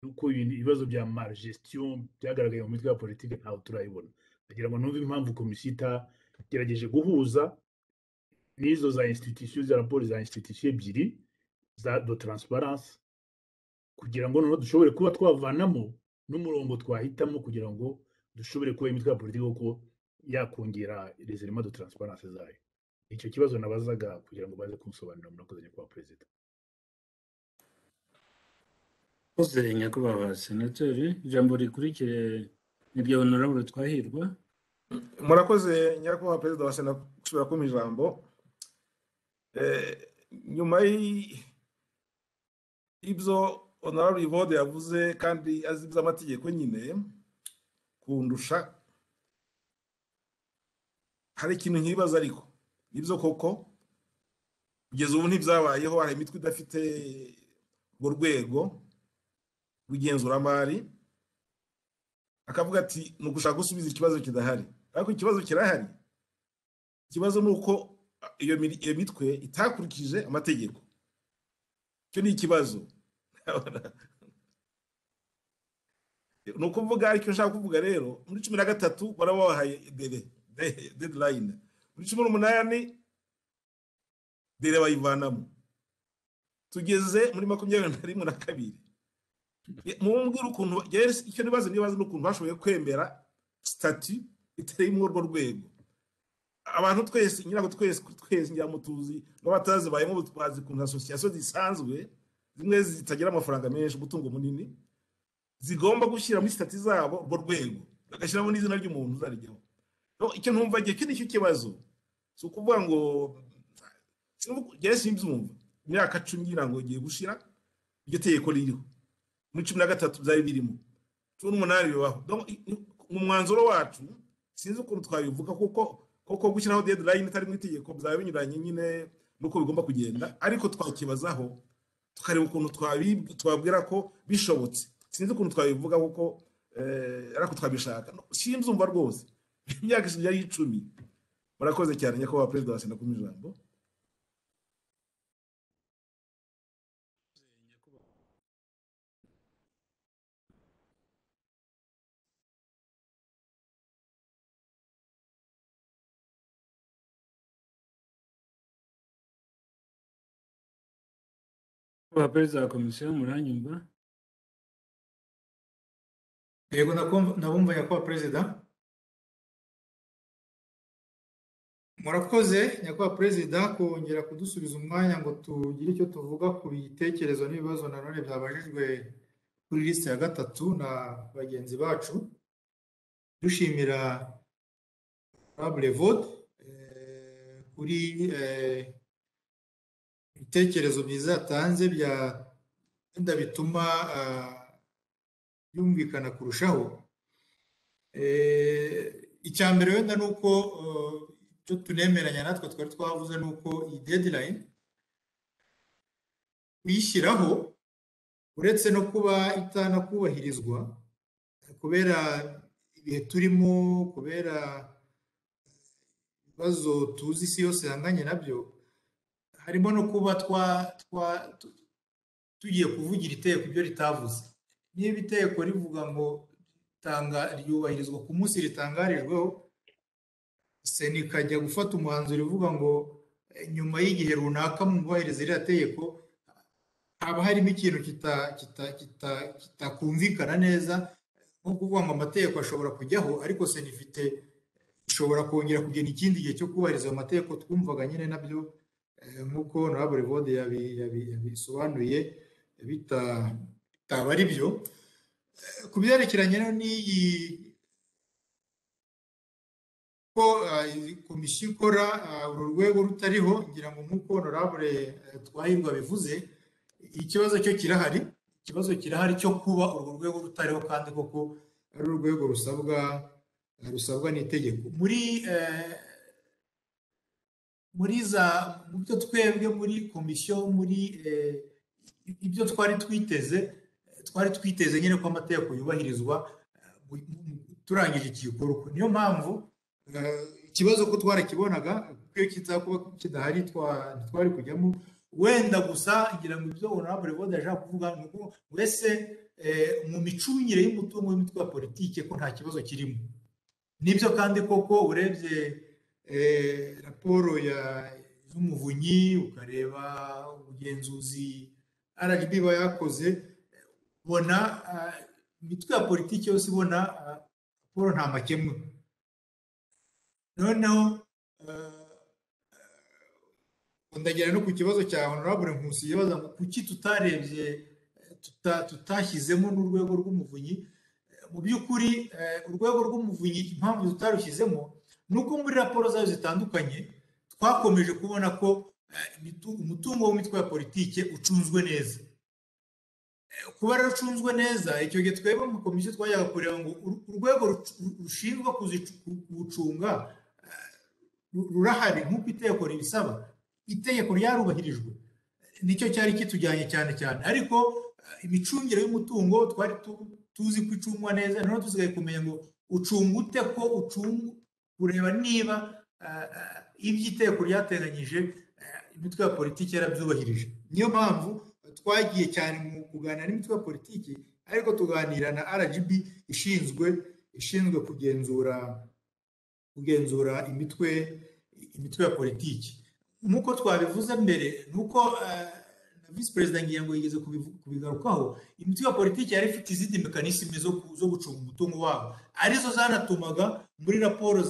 yuko ibibazo bya malgestion byagaragaye mu mitwe ya politiki, ntabwo turayibona. Ndagira ngo numve impamvu komisiyo itagerageje guhuza n'izo za institution, za raporo za institution ebyiri za de transparence, kugira ngo noneho dushobore kuba twavanamo n'umurongo twahitamo kugira ngo dushobore kuba imitwe ya politiki koko yakongera les éléments de transparence zayo. Icyo kibazo nabazaga kugira ngo baze kunsobanurira. Murakoze, nyakubahwa Perezida. Murakoze, nyakubahwa Senateri. Ijambo rikurikire ni irya Honorable Twahirwa. Murakoze, nyakubahwa Perezida wa Sena, gusubira kumpa ijambo. Nyuma y'ibyo Honorable Evode yavuze, kandi azi iby'amategeko nyine kundusha, hari ikintu nkibaza. Ariko nibyo koko kugeza ubu ntibyabayeho, hari imitwe idafite urwo rwego rw'igenzuramari. Akavuga ati ni ugushaka gusubiza ikibazo kidahari, ariko ikibazo kirahari. Ikibazo ni uko iyo mitwe itakurikije amategeko. Icyo ni ikibazo. Ni ukuvuga, aricyo nshaka kuvuga rero, muri 13 barabahaye délai, deadline. Muri 18 délai bayivanamo. Tugeze muri 21 na kabiri. Mumbwire ukuntu, icyo nibaza n'ukuntu bashoboye kwemera statut itari muri urwo rwego. Abantu twese ngira ngo twese ngira ngo tuzi, n'abatazi bayemo bazi ukuntu association zisanzwe zimwe zitagira amafaranga menshi, umutungo munini, zigomba gushyira muri statut zabo urwo rwego, bagashyiramo n'izina ry'umuntu uzarijyaho. Icyo ntumva gihe, iki nicyo kibazo. Si ukuvuga ngo njyewe simbyumva. Imyaka 10 ngira ngo igiye gushira iryo tegeko ririho, muri 13 byari birimo. 18 bibaho. Mu mwanzuro wacu sinzi ukuntu twabivuga, kuko koko gushyiraho deadline itari mu itegeko byaba binyuranye nyine nuko bigomba kugenda, ariko twakibazaho tukareba ukuntu twabwira ko bishobotse. Sinzi ukuntu twabivuga kuko ariko twabishaka, simzumva rwose imyaka yari 10. Murakoze cyane nyakubahwa perezida wa sena kumpa ijambo. Perezida wa komisiyo, muranyumva? Yego, ndabumva nyakubahwa perezida. Murakoze nyakubahwa perezida kongera kudusubiza umwanya ngo tugire icyo tuvuga ku bitekerezo n'ibibazo nanone byabajijwe kuri lisite ya 3 na bagenzi bacu. Dushimira Honorable Evode kuri ibitekerezo byiza yatanze bya bituma byumvikana kurushaho. Icya mbere wenda ni uko icyo tunemeranya natwe twari twavuze ni uko iyi deadline kuyishyiraho, uretse no kuba itanakubahirizwa kubera ibihe turimo, kubera ibibazo tuzi isi yose ihanganye nabyo, harimo no kuba tugiye kuvugira itegeko ibyo ritavuze. Niba itegeko rivuga ngo ryubahirizwa ku munsi ritangarijweho, sena ikajya gufata umwanzuro ivuga ngo nyuma y'igihe runaka mwubahiriza iriya tegeko, haba harimo ikintu kitakumvikana neza, nko kuvuga ngo amategeko ashobora kujyaho ariko sena ifite ishobora kongera kugena ikindi gihe cyo kubahiriza ayo mategeko. Twumvaga nyine nabyo nk'uko Honorable Evode yabisobanuye bitaba ari byo. Ku byerekeranye n'iyi ko komisiyo ikora uru rwego rutariho, ngira ngo nk'uko Honorable Twahirwa bivuze, ikibazo cyo kirahari, ikibazo kirahari cyo kuba urwo rwego rutariho kandi koko ari urwego rusabwa n'itegeko. Muri za mu byo twebwe muri komisiyo, muri ibyo twari twiteze nyine ko amategeko yubahirizwa turangije iki gikorwa. Niyo mpamvu ikibazo ko twarakibonaga, kuko iyo kiza kuba kidahari twari kujyamo. Wenda gusa ngira ngo ibyo Honorable Evode ashaka kuvuga ni uko wese mu micungire y'umutungo w'imitwe ya politike ko nta kibazo kirimo. Nibyo kandi koko urebye raporo y'Umuvunyi, ukareba ubugenzuzi RGB yakoze, ubona imitwe ya politiki yose ibona raporo nta makemwa. Noneho ndagera no ku kibazo cya Honorable Nkusi yibaza ngo kuki tutarebye tutashyizemo n'urwego rw'Umuvunyi. Mu by'ukuri urwego rw'Umuvunyi impamvu tutarushyizemo ni uko muri raporo zayo zitandukanye twakomeje kubona ko umutungo w'imitwe ya politike ucunzwe neza. Kuba rero ucunzwe neza, icyo gihe twebwe mu komisiyo twajyaga kureba ngo urwego rushinzwe kuwucunga rurahari nk'uko itegeko ribisaba, itegeko ryarubahirijwe, nicyo cyari kitujyanye cyane cyane. Ariko imicungire y'umutungo twari tuzi ko icungwa neza, noneho tusigaye kumenya ngo ucunga ute, ko ucunga kureba niba ibyo itegeko ryateganyije imitwe ya politiki yarabyubahirije. Niyo mpamvu twagiye cyane mu kuganira n'imitwe ya politiki, ariko tuganira na RGB ishinzwe kugenzura imitwe ya politiki. Nk'uko twabivuze mbere, nuko na Vice Perezida Ngirango yigeze kubigarukaho, imitwe ya politiki yari ifite izindi mekanisme zo gucunga umutungo wabo, arizo zanatumaga muri raporo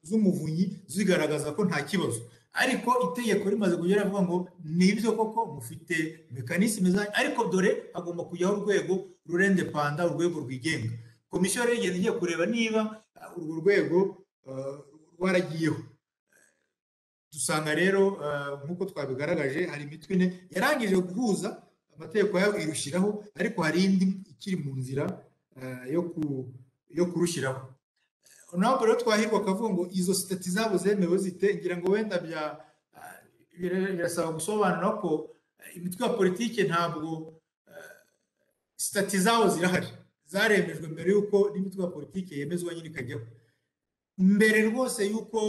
z'Umuvunyi zigaragaza ko nta kibazo. Ariko itegeko rimaze kugera avuga ngo nibyo koko mufite mekanisme zanyu, ariko dore hagomba kujyaho urwego rurendepanda, urwego rwigenga. Komisiyo rero igenda igiye kureba niba urwo rwego rwaragiyeho. Dusanga rero nk'uko twabigaragaje hari imitwe ine yarangije guhuza amategeko yayo irushyiraho, ariko hari indi ikiri mu nzira yo kurushyiraho. Ntabwo rero Twahirwa akavuga ngo izo sitati zabo zemewe zite, ngira ngo wenda birasaba gusobanura ko imitwe ya politiki ntabwo sitati zabo zirahari, zaremejwe mbere y'uko n'imitwe ya politiki yemezwa nyine ikajyaho. Mbere rwose y'uko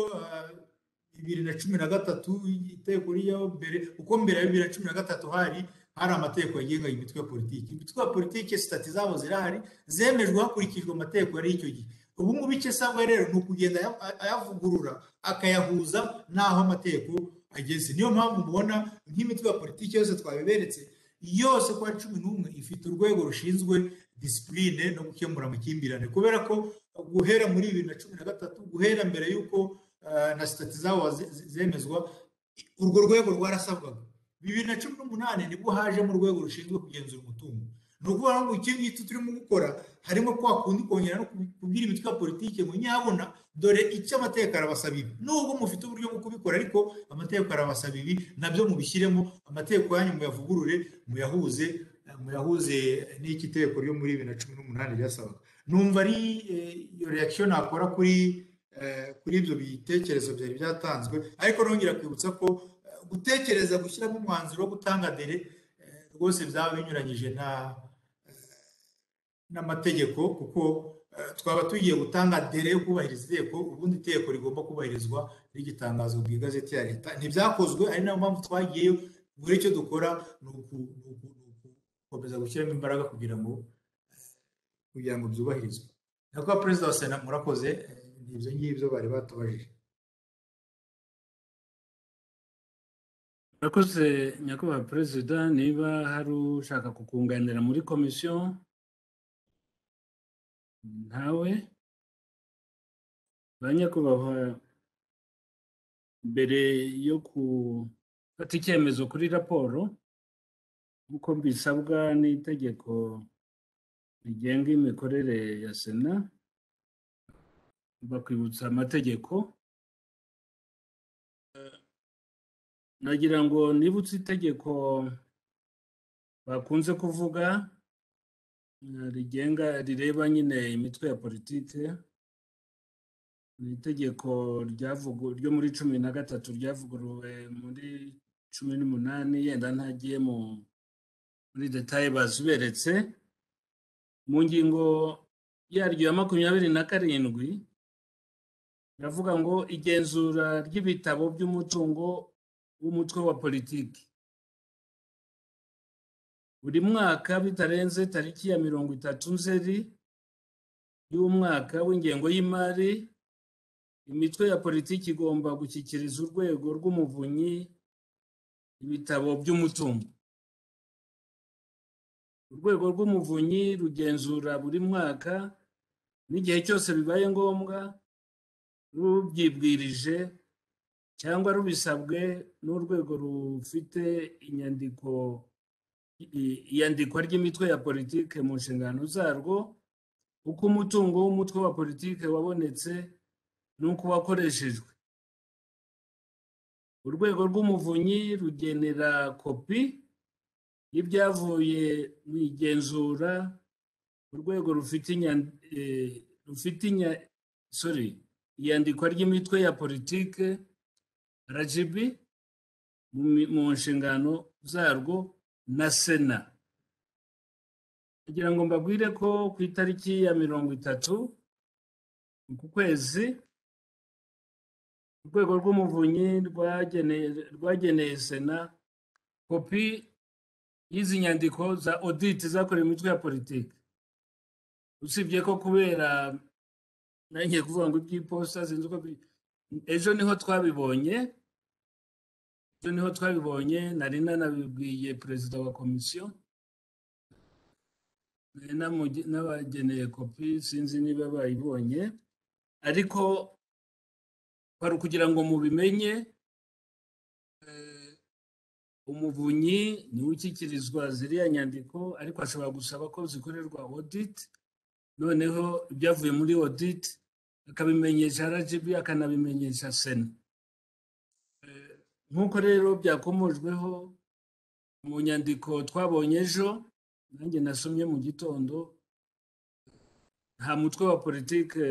2013 itegeko rijyaho, mbere uko mbere ya 2013 hari amategeko agenga imitwe ya politiki. Imitwe ya politiki sitati zabo zirahari, zemejwe hakurikijwe amategeko yari icyo gihe. Ubu ngubu icyo asabwa rero ni ukugenda ayavugurura akayahuza n'aho amategeko ageze. Niyo mpamvu mubona nk'imitwe ya politiki yose twabiberetse yose ko ari 11 ifite urwego rushinzwe disipurine no gukemura amakimbirane, kubera ko guhera muri 2013, guhera mbere y'uko na sitati zabo zemezwa, urwo rwego rwarasabwaga. 2018 nibwo hajemo urwego rushinzwe kugenzura umutungo. Ni ukuvuga ngo iki ngiki turimo gukora harimo kwa kundi kongera no kubwira imitwe ya politiki ngo nyabona dore icyo amategeko arabasaba ibi, nubwo mufite uburyo bwo kubikora ariko amategeko arabasaba ibi, nabyo mubishyiremo, amategeko yanyu muyavugurure, muyahuze n'iki tegeko ryo muri 2018 ryasabaga. Numva ari iyo reaction nakora kuri ibyo bitekerezo byari byatanzwe, ariko nongera kwibutsa ko gutekereza gushyiramo umwanzuro wo gutanga dere rwose byaba binyuranyije n'amategeko, kuko twaba tugiye gutanga dere yo kubahiriza itegeko, ubundi itegeko rigomba kubahirizwa rigitangazwa mu igazeti ya leta. Ntibyakozwe, ari nayo mpamvu twagiyeyo. Buri icyo dukora ni ugukomeza gushyiramo imbaraga kugira ngo byubahirizwe. Nyakubahwa Perezida wa Sena, murakoze, ibyo ngibyo bari batubajije. Murakoze Nyakubahwa Perezida. Niba hari ushaka kukunganira muri komisiyo? Ntawe. Ba nyakubahwa, mbere yo gufata icyemezo kuri raporo nk'uko bisabwa n'itegeko rigenga imikorere ya Sena, bakwibutsa amategeko. Nagira ngo nibutse itegeko bakunze kuvuga rigenga rireba nyine imitwe ya politiki, ni itegeko ryo muri 13 ryavuguruwe muri 18, yenda ntagiye muri detaye baziberetse. Mu ngingo yaryo ya 27 iravuga ngo igenzura ry'ibitabo by'umutungo w'umutwe wa politiki buri mwaka bitarenze tariki ya 30 Nzeri y'umwaka w'ingengo y'imari, imitwe ya politiki igomba gushyikiriza urwego rw'umuvunyi ibitabo by'umutungo. Urwego rw'umuvunyi rugenzura buri mwaka n'igihe cyose bibaye ngombwa rubyibwirije cyangwa rubisabwe n'urwego rufite inyandiko iyandikwa ry'imitwe ya politike mu nshingano zarwo, uko umutungo w'umutwe wa politike wabonetse n'uko wakoreshejwe. Urwego rw'umuvunyi rugenera kopi y'ibyavuye mu igenzura urwego rufite iyandikwa ry'imitwe ya politike RGB mu nshingano zarwo na Sena. Kugira ngo mbabwire ko ku itariki ya 30 ku kwezi urwego rw'umuvunyi rwageneye Sena kopi y'izi nyandiko za audit zakorewe imitwe ya politiki. Usibye ko kubera nanjye kuvuga ngo iby'iposita sinzi uko ejo niho twabibonye, nari nanabibwiye perezida wa komisiyo, n'abageneye kopi, sinzi niba bayibonye, ariko kwari kugira ngo mubimenye. Umuvunyi niwe ushyikirizwa ziriya nyandiko, ariko ashobora gusaba ko zikorerwa audit, noneho ibyavuye muri audit akabimenyesha RGB, akanabimenyesha Sena. Nk'uko rero byakomojweho mu nyandiko twabonye ejo, nanjye nasomye mu gitondo, Nta mutwe wa politike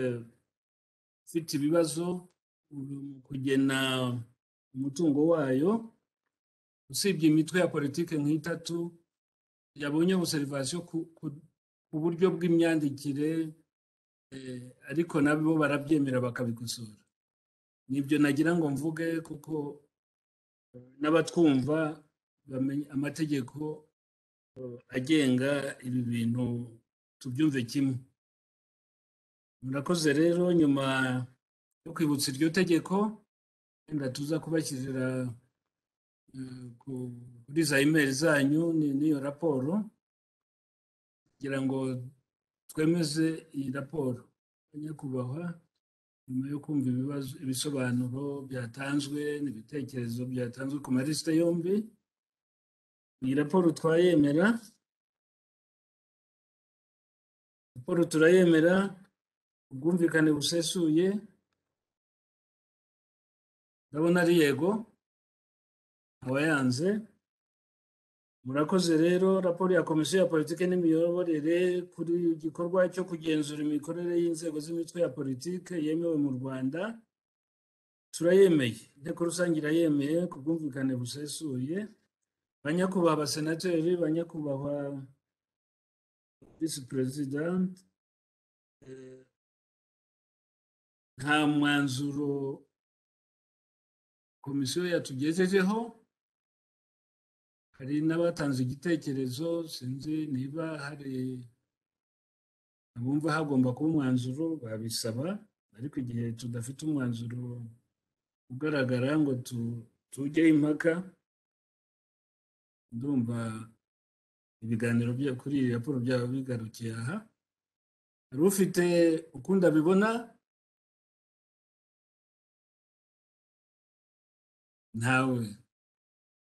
ufite ibibazo mu kugena umutungo wayo, usibye imitwe ya politike nk'itatu yabonye observation ku buryo bw'imyandikire, ariko nabo barabyemera bakabikosora. Nibyo nagira ngo mvuge, kuko n'abatwumva bamenye amategeko agenga ibi bintu, tubyumve kimwe. Murakoze rero. Nyuma yo kwibutsa iryo tegeko, wenda tuza kubashyirira kuri za email zanyu n'iyo raporo, kugira ngo twemeze iyi raporo. Nyakubahwa, nyuma yo kumva ibibazo, ibisobanuro byatanzwe n'ibitekerezo byatanzwe ku malisite yombi, iyi raporo twayemera. Raporo turayemera, ubwumvikane busesuye. Ndabona ari yego, abayanze. Murakoze rero. Raporo ya Komisiyo ya Politiki n'Imiyoborere kuri igikorwa cyo kugenzura imikorere y'inzego z'imitwe ya politiki yemewe mu Rwanda turayemeye. Inteko rusange irayemeye ku bwumvikane busesuye. Banyakubahwa abasenateri, banyakubahwa visi perezida, nta mwanzuro komisiyo yatugejejeho. Hari n'abatanze igitekerezo, sinzi niba hari abumva hagomba kuba umwanzuro babisaba, ariko igihe tudafite umwanzuro ugaragara ngo tujyeho impaka, ndumva ibiganiro kuri iyi raporo byaba bigarukiye aha. Hari ufite ukundi abibona? Ntawe.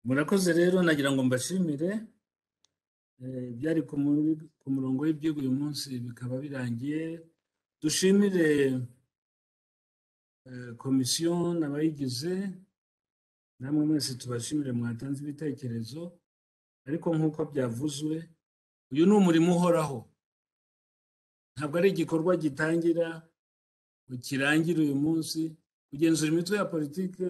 Murakoze rero. Nagira ngo mbashimire. Byari ku murongo w'ibyigwa uyu munsi bikaba birangiye. Dushimire komisiyo n'abayigize, namwe mwese tubashimire mwatanze ibitekerezo. Ariko nk'uko byavuzwe, uyu ni umurimo uhoraho, ntabwo ari igikorwa gitangira ngo kirangire uyu munsi. Kugenzura imitwe ya politike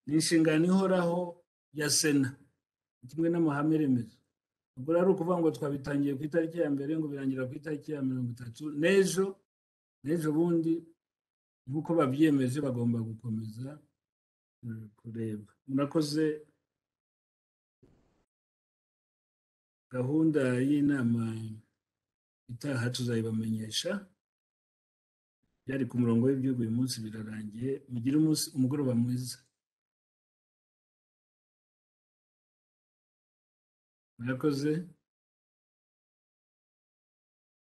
ni inshingano ihoraho ya Sena, kimwe n'amahame remezo. Ubwo rero ukuvuga ngo twabitangiye ku itariki ya 1 ngo birangira ku itariki ya 30, n'ejo bundi nk'uko babyiyemeje bagomba gukomeza kureba. Murakoze. Gahunda y'inama itaha tuzayibamenyesha. Byari ku murongo w'ibyigwa uyu munsi birarangiye. Mugire umunsi, umugoroba mwiza. Murakoze.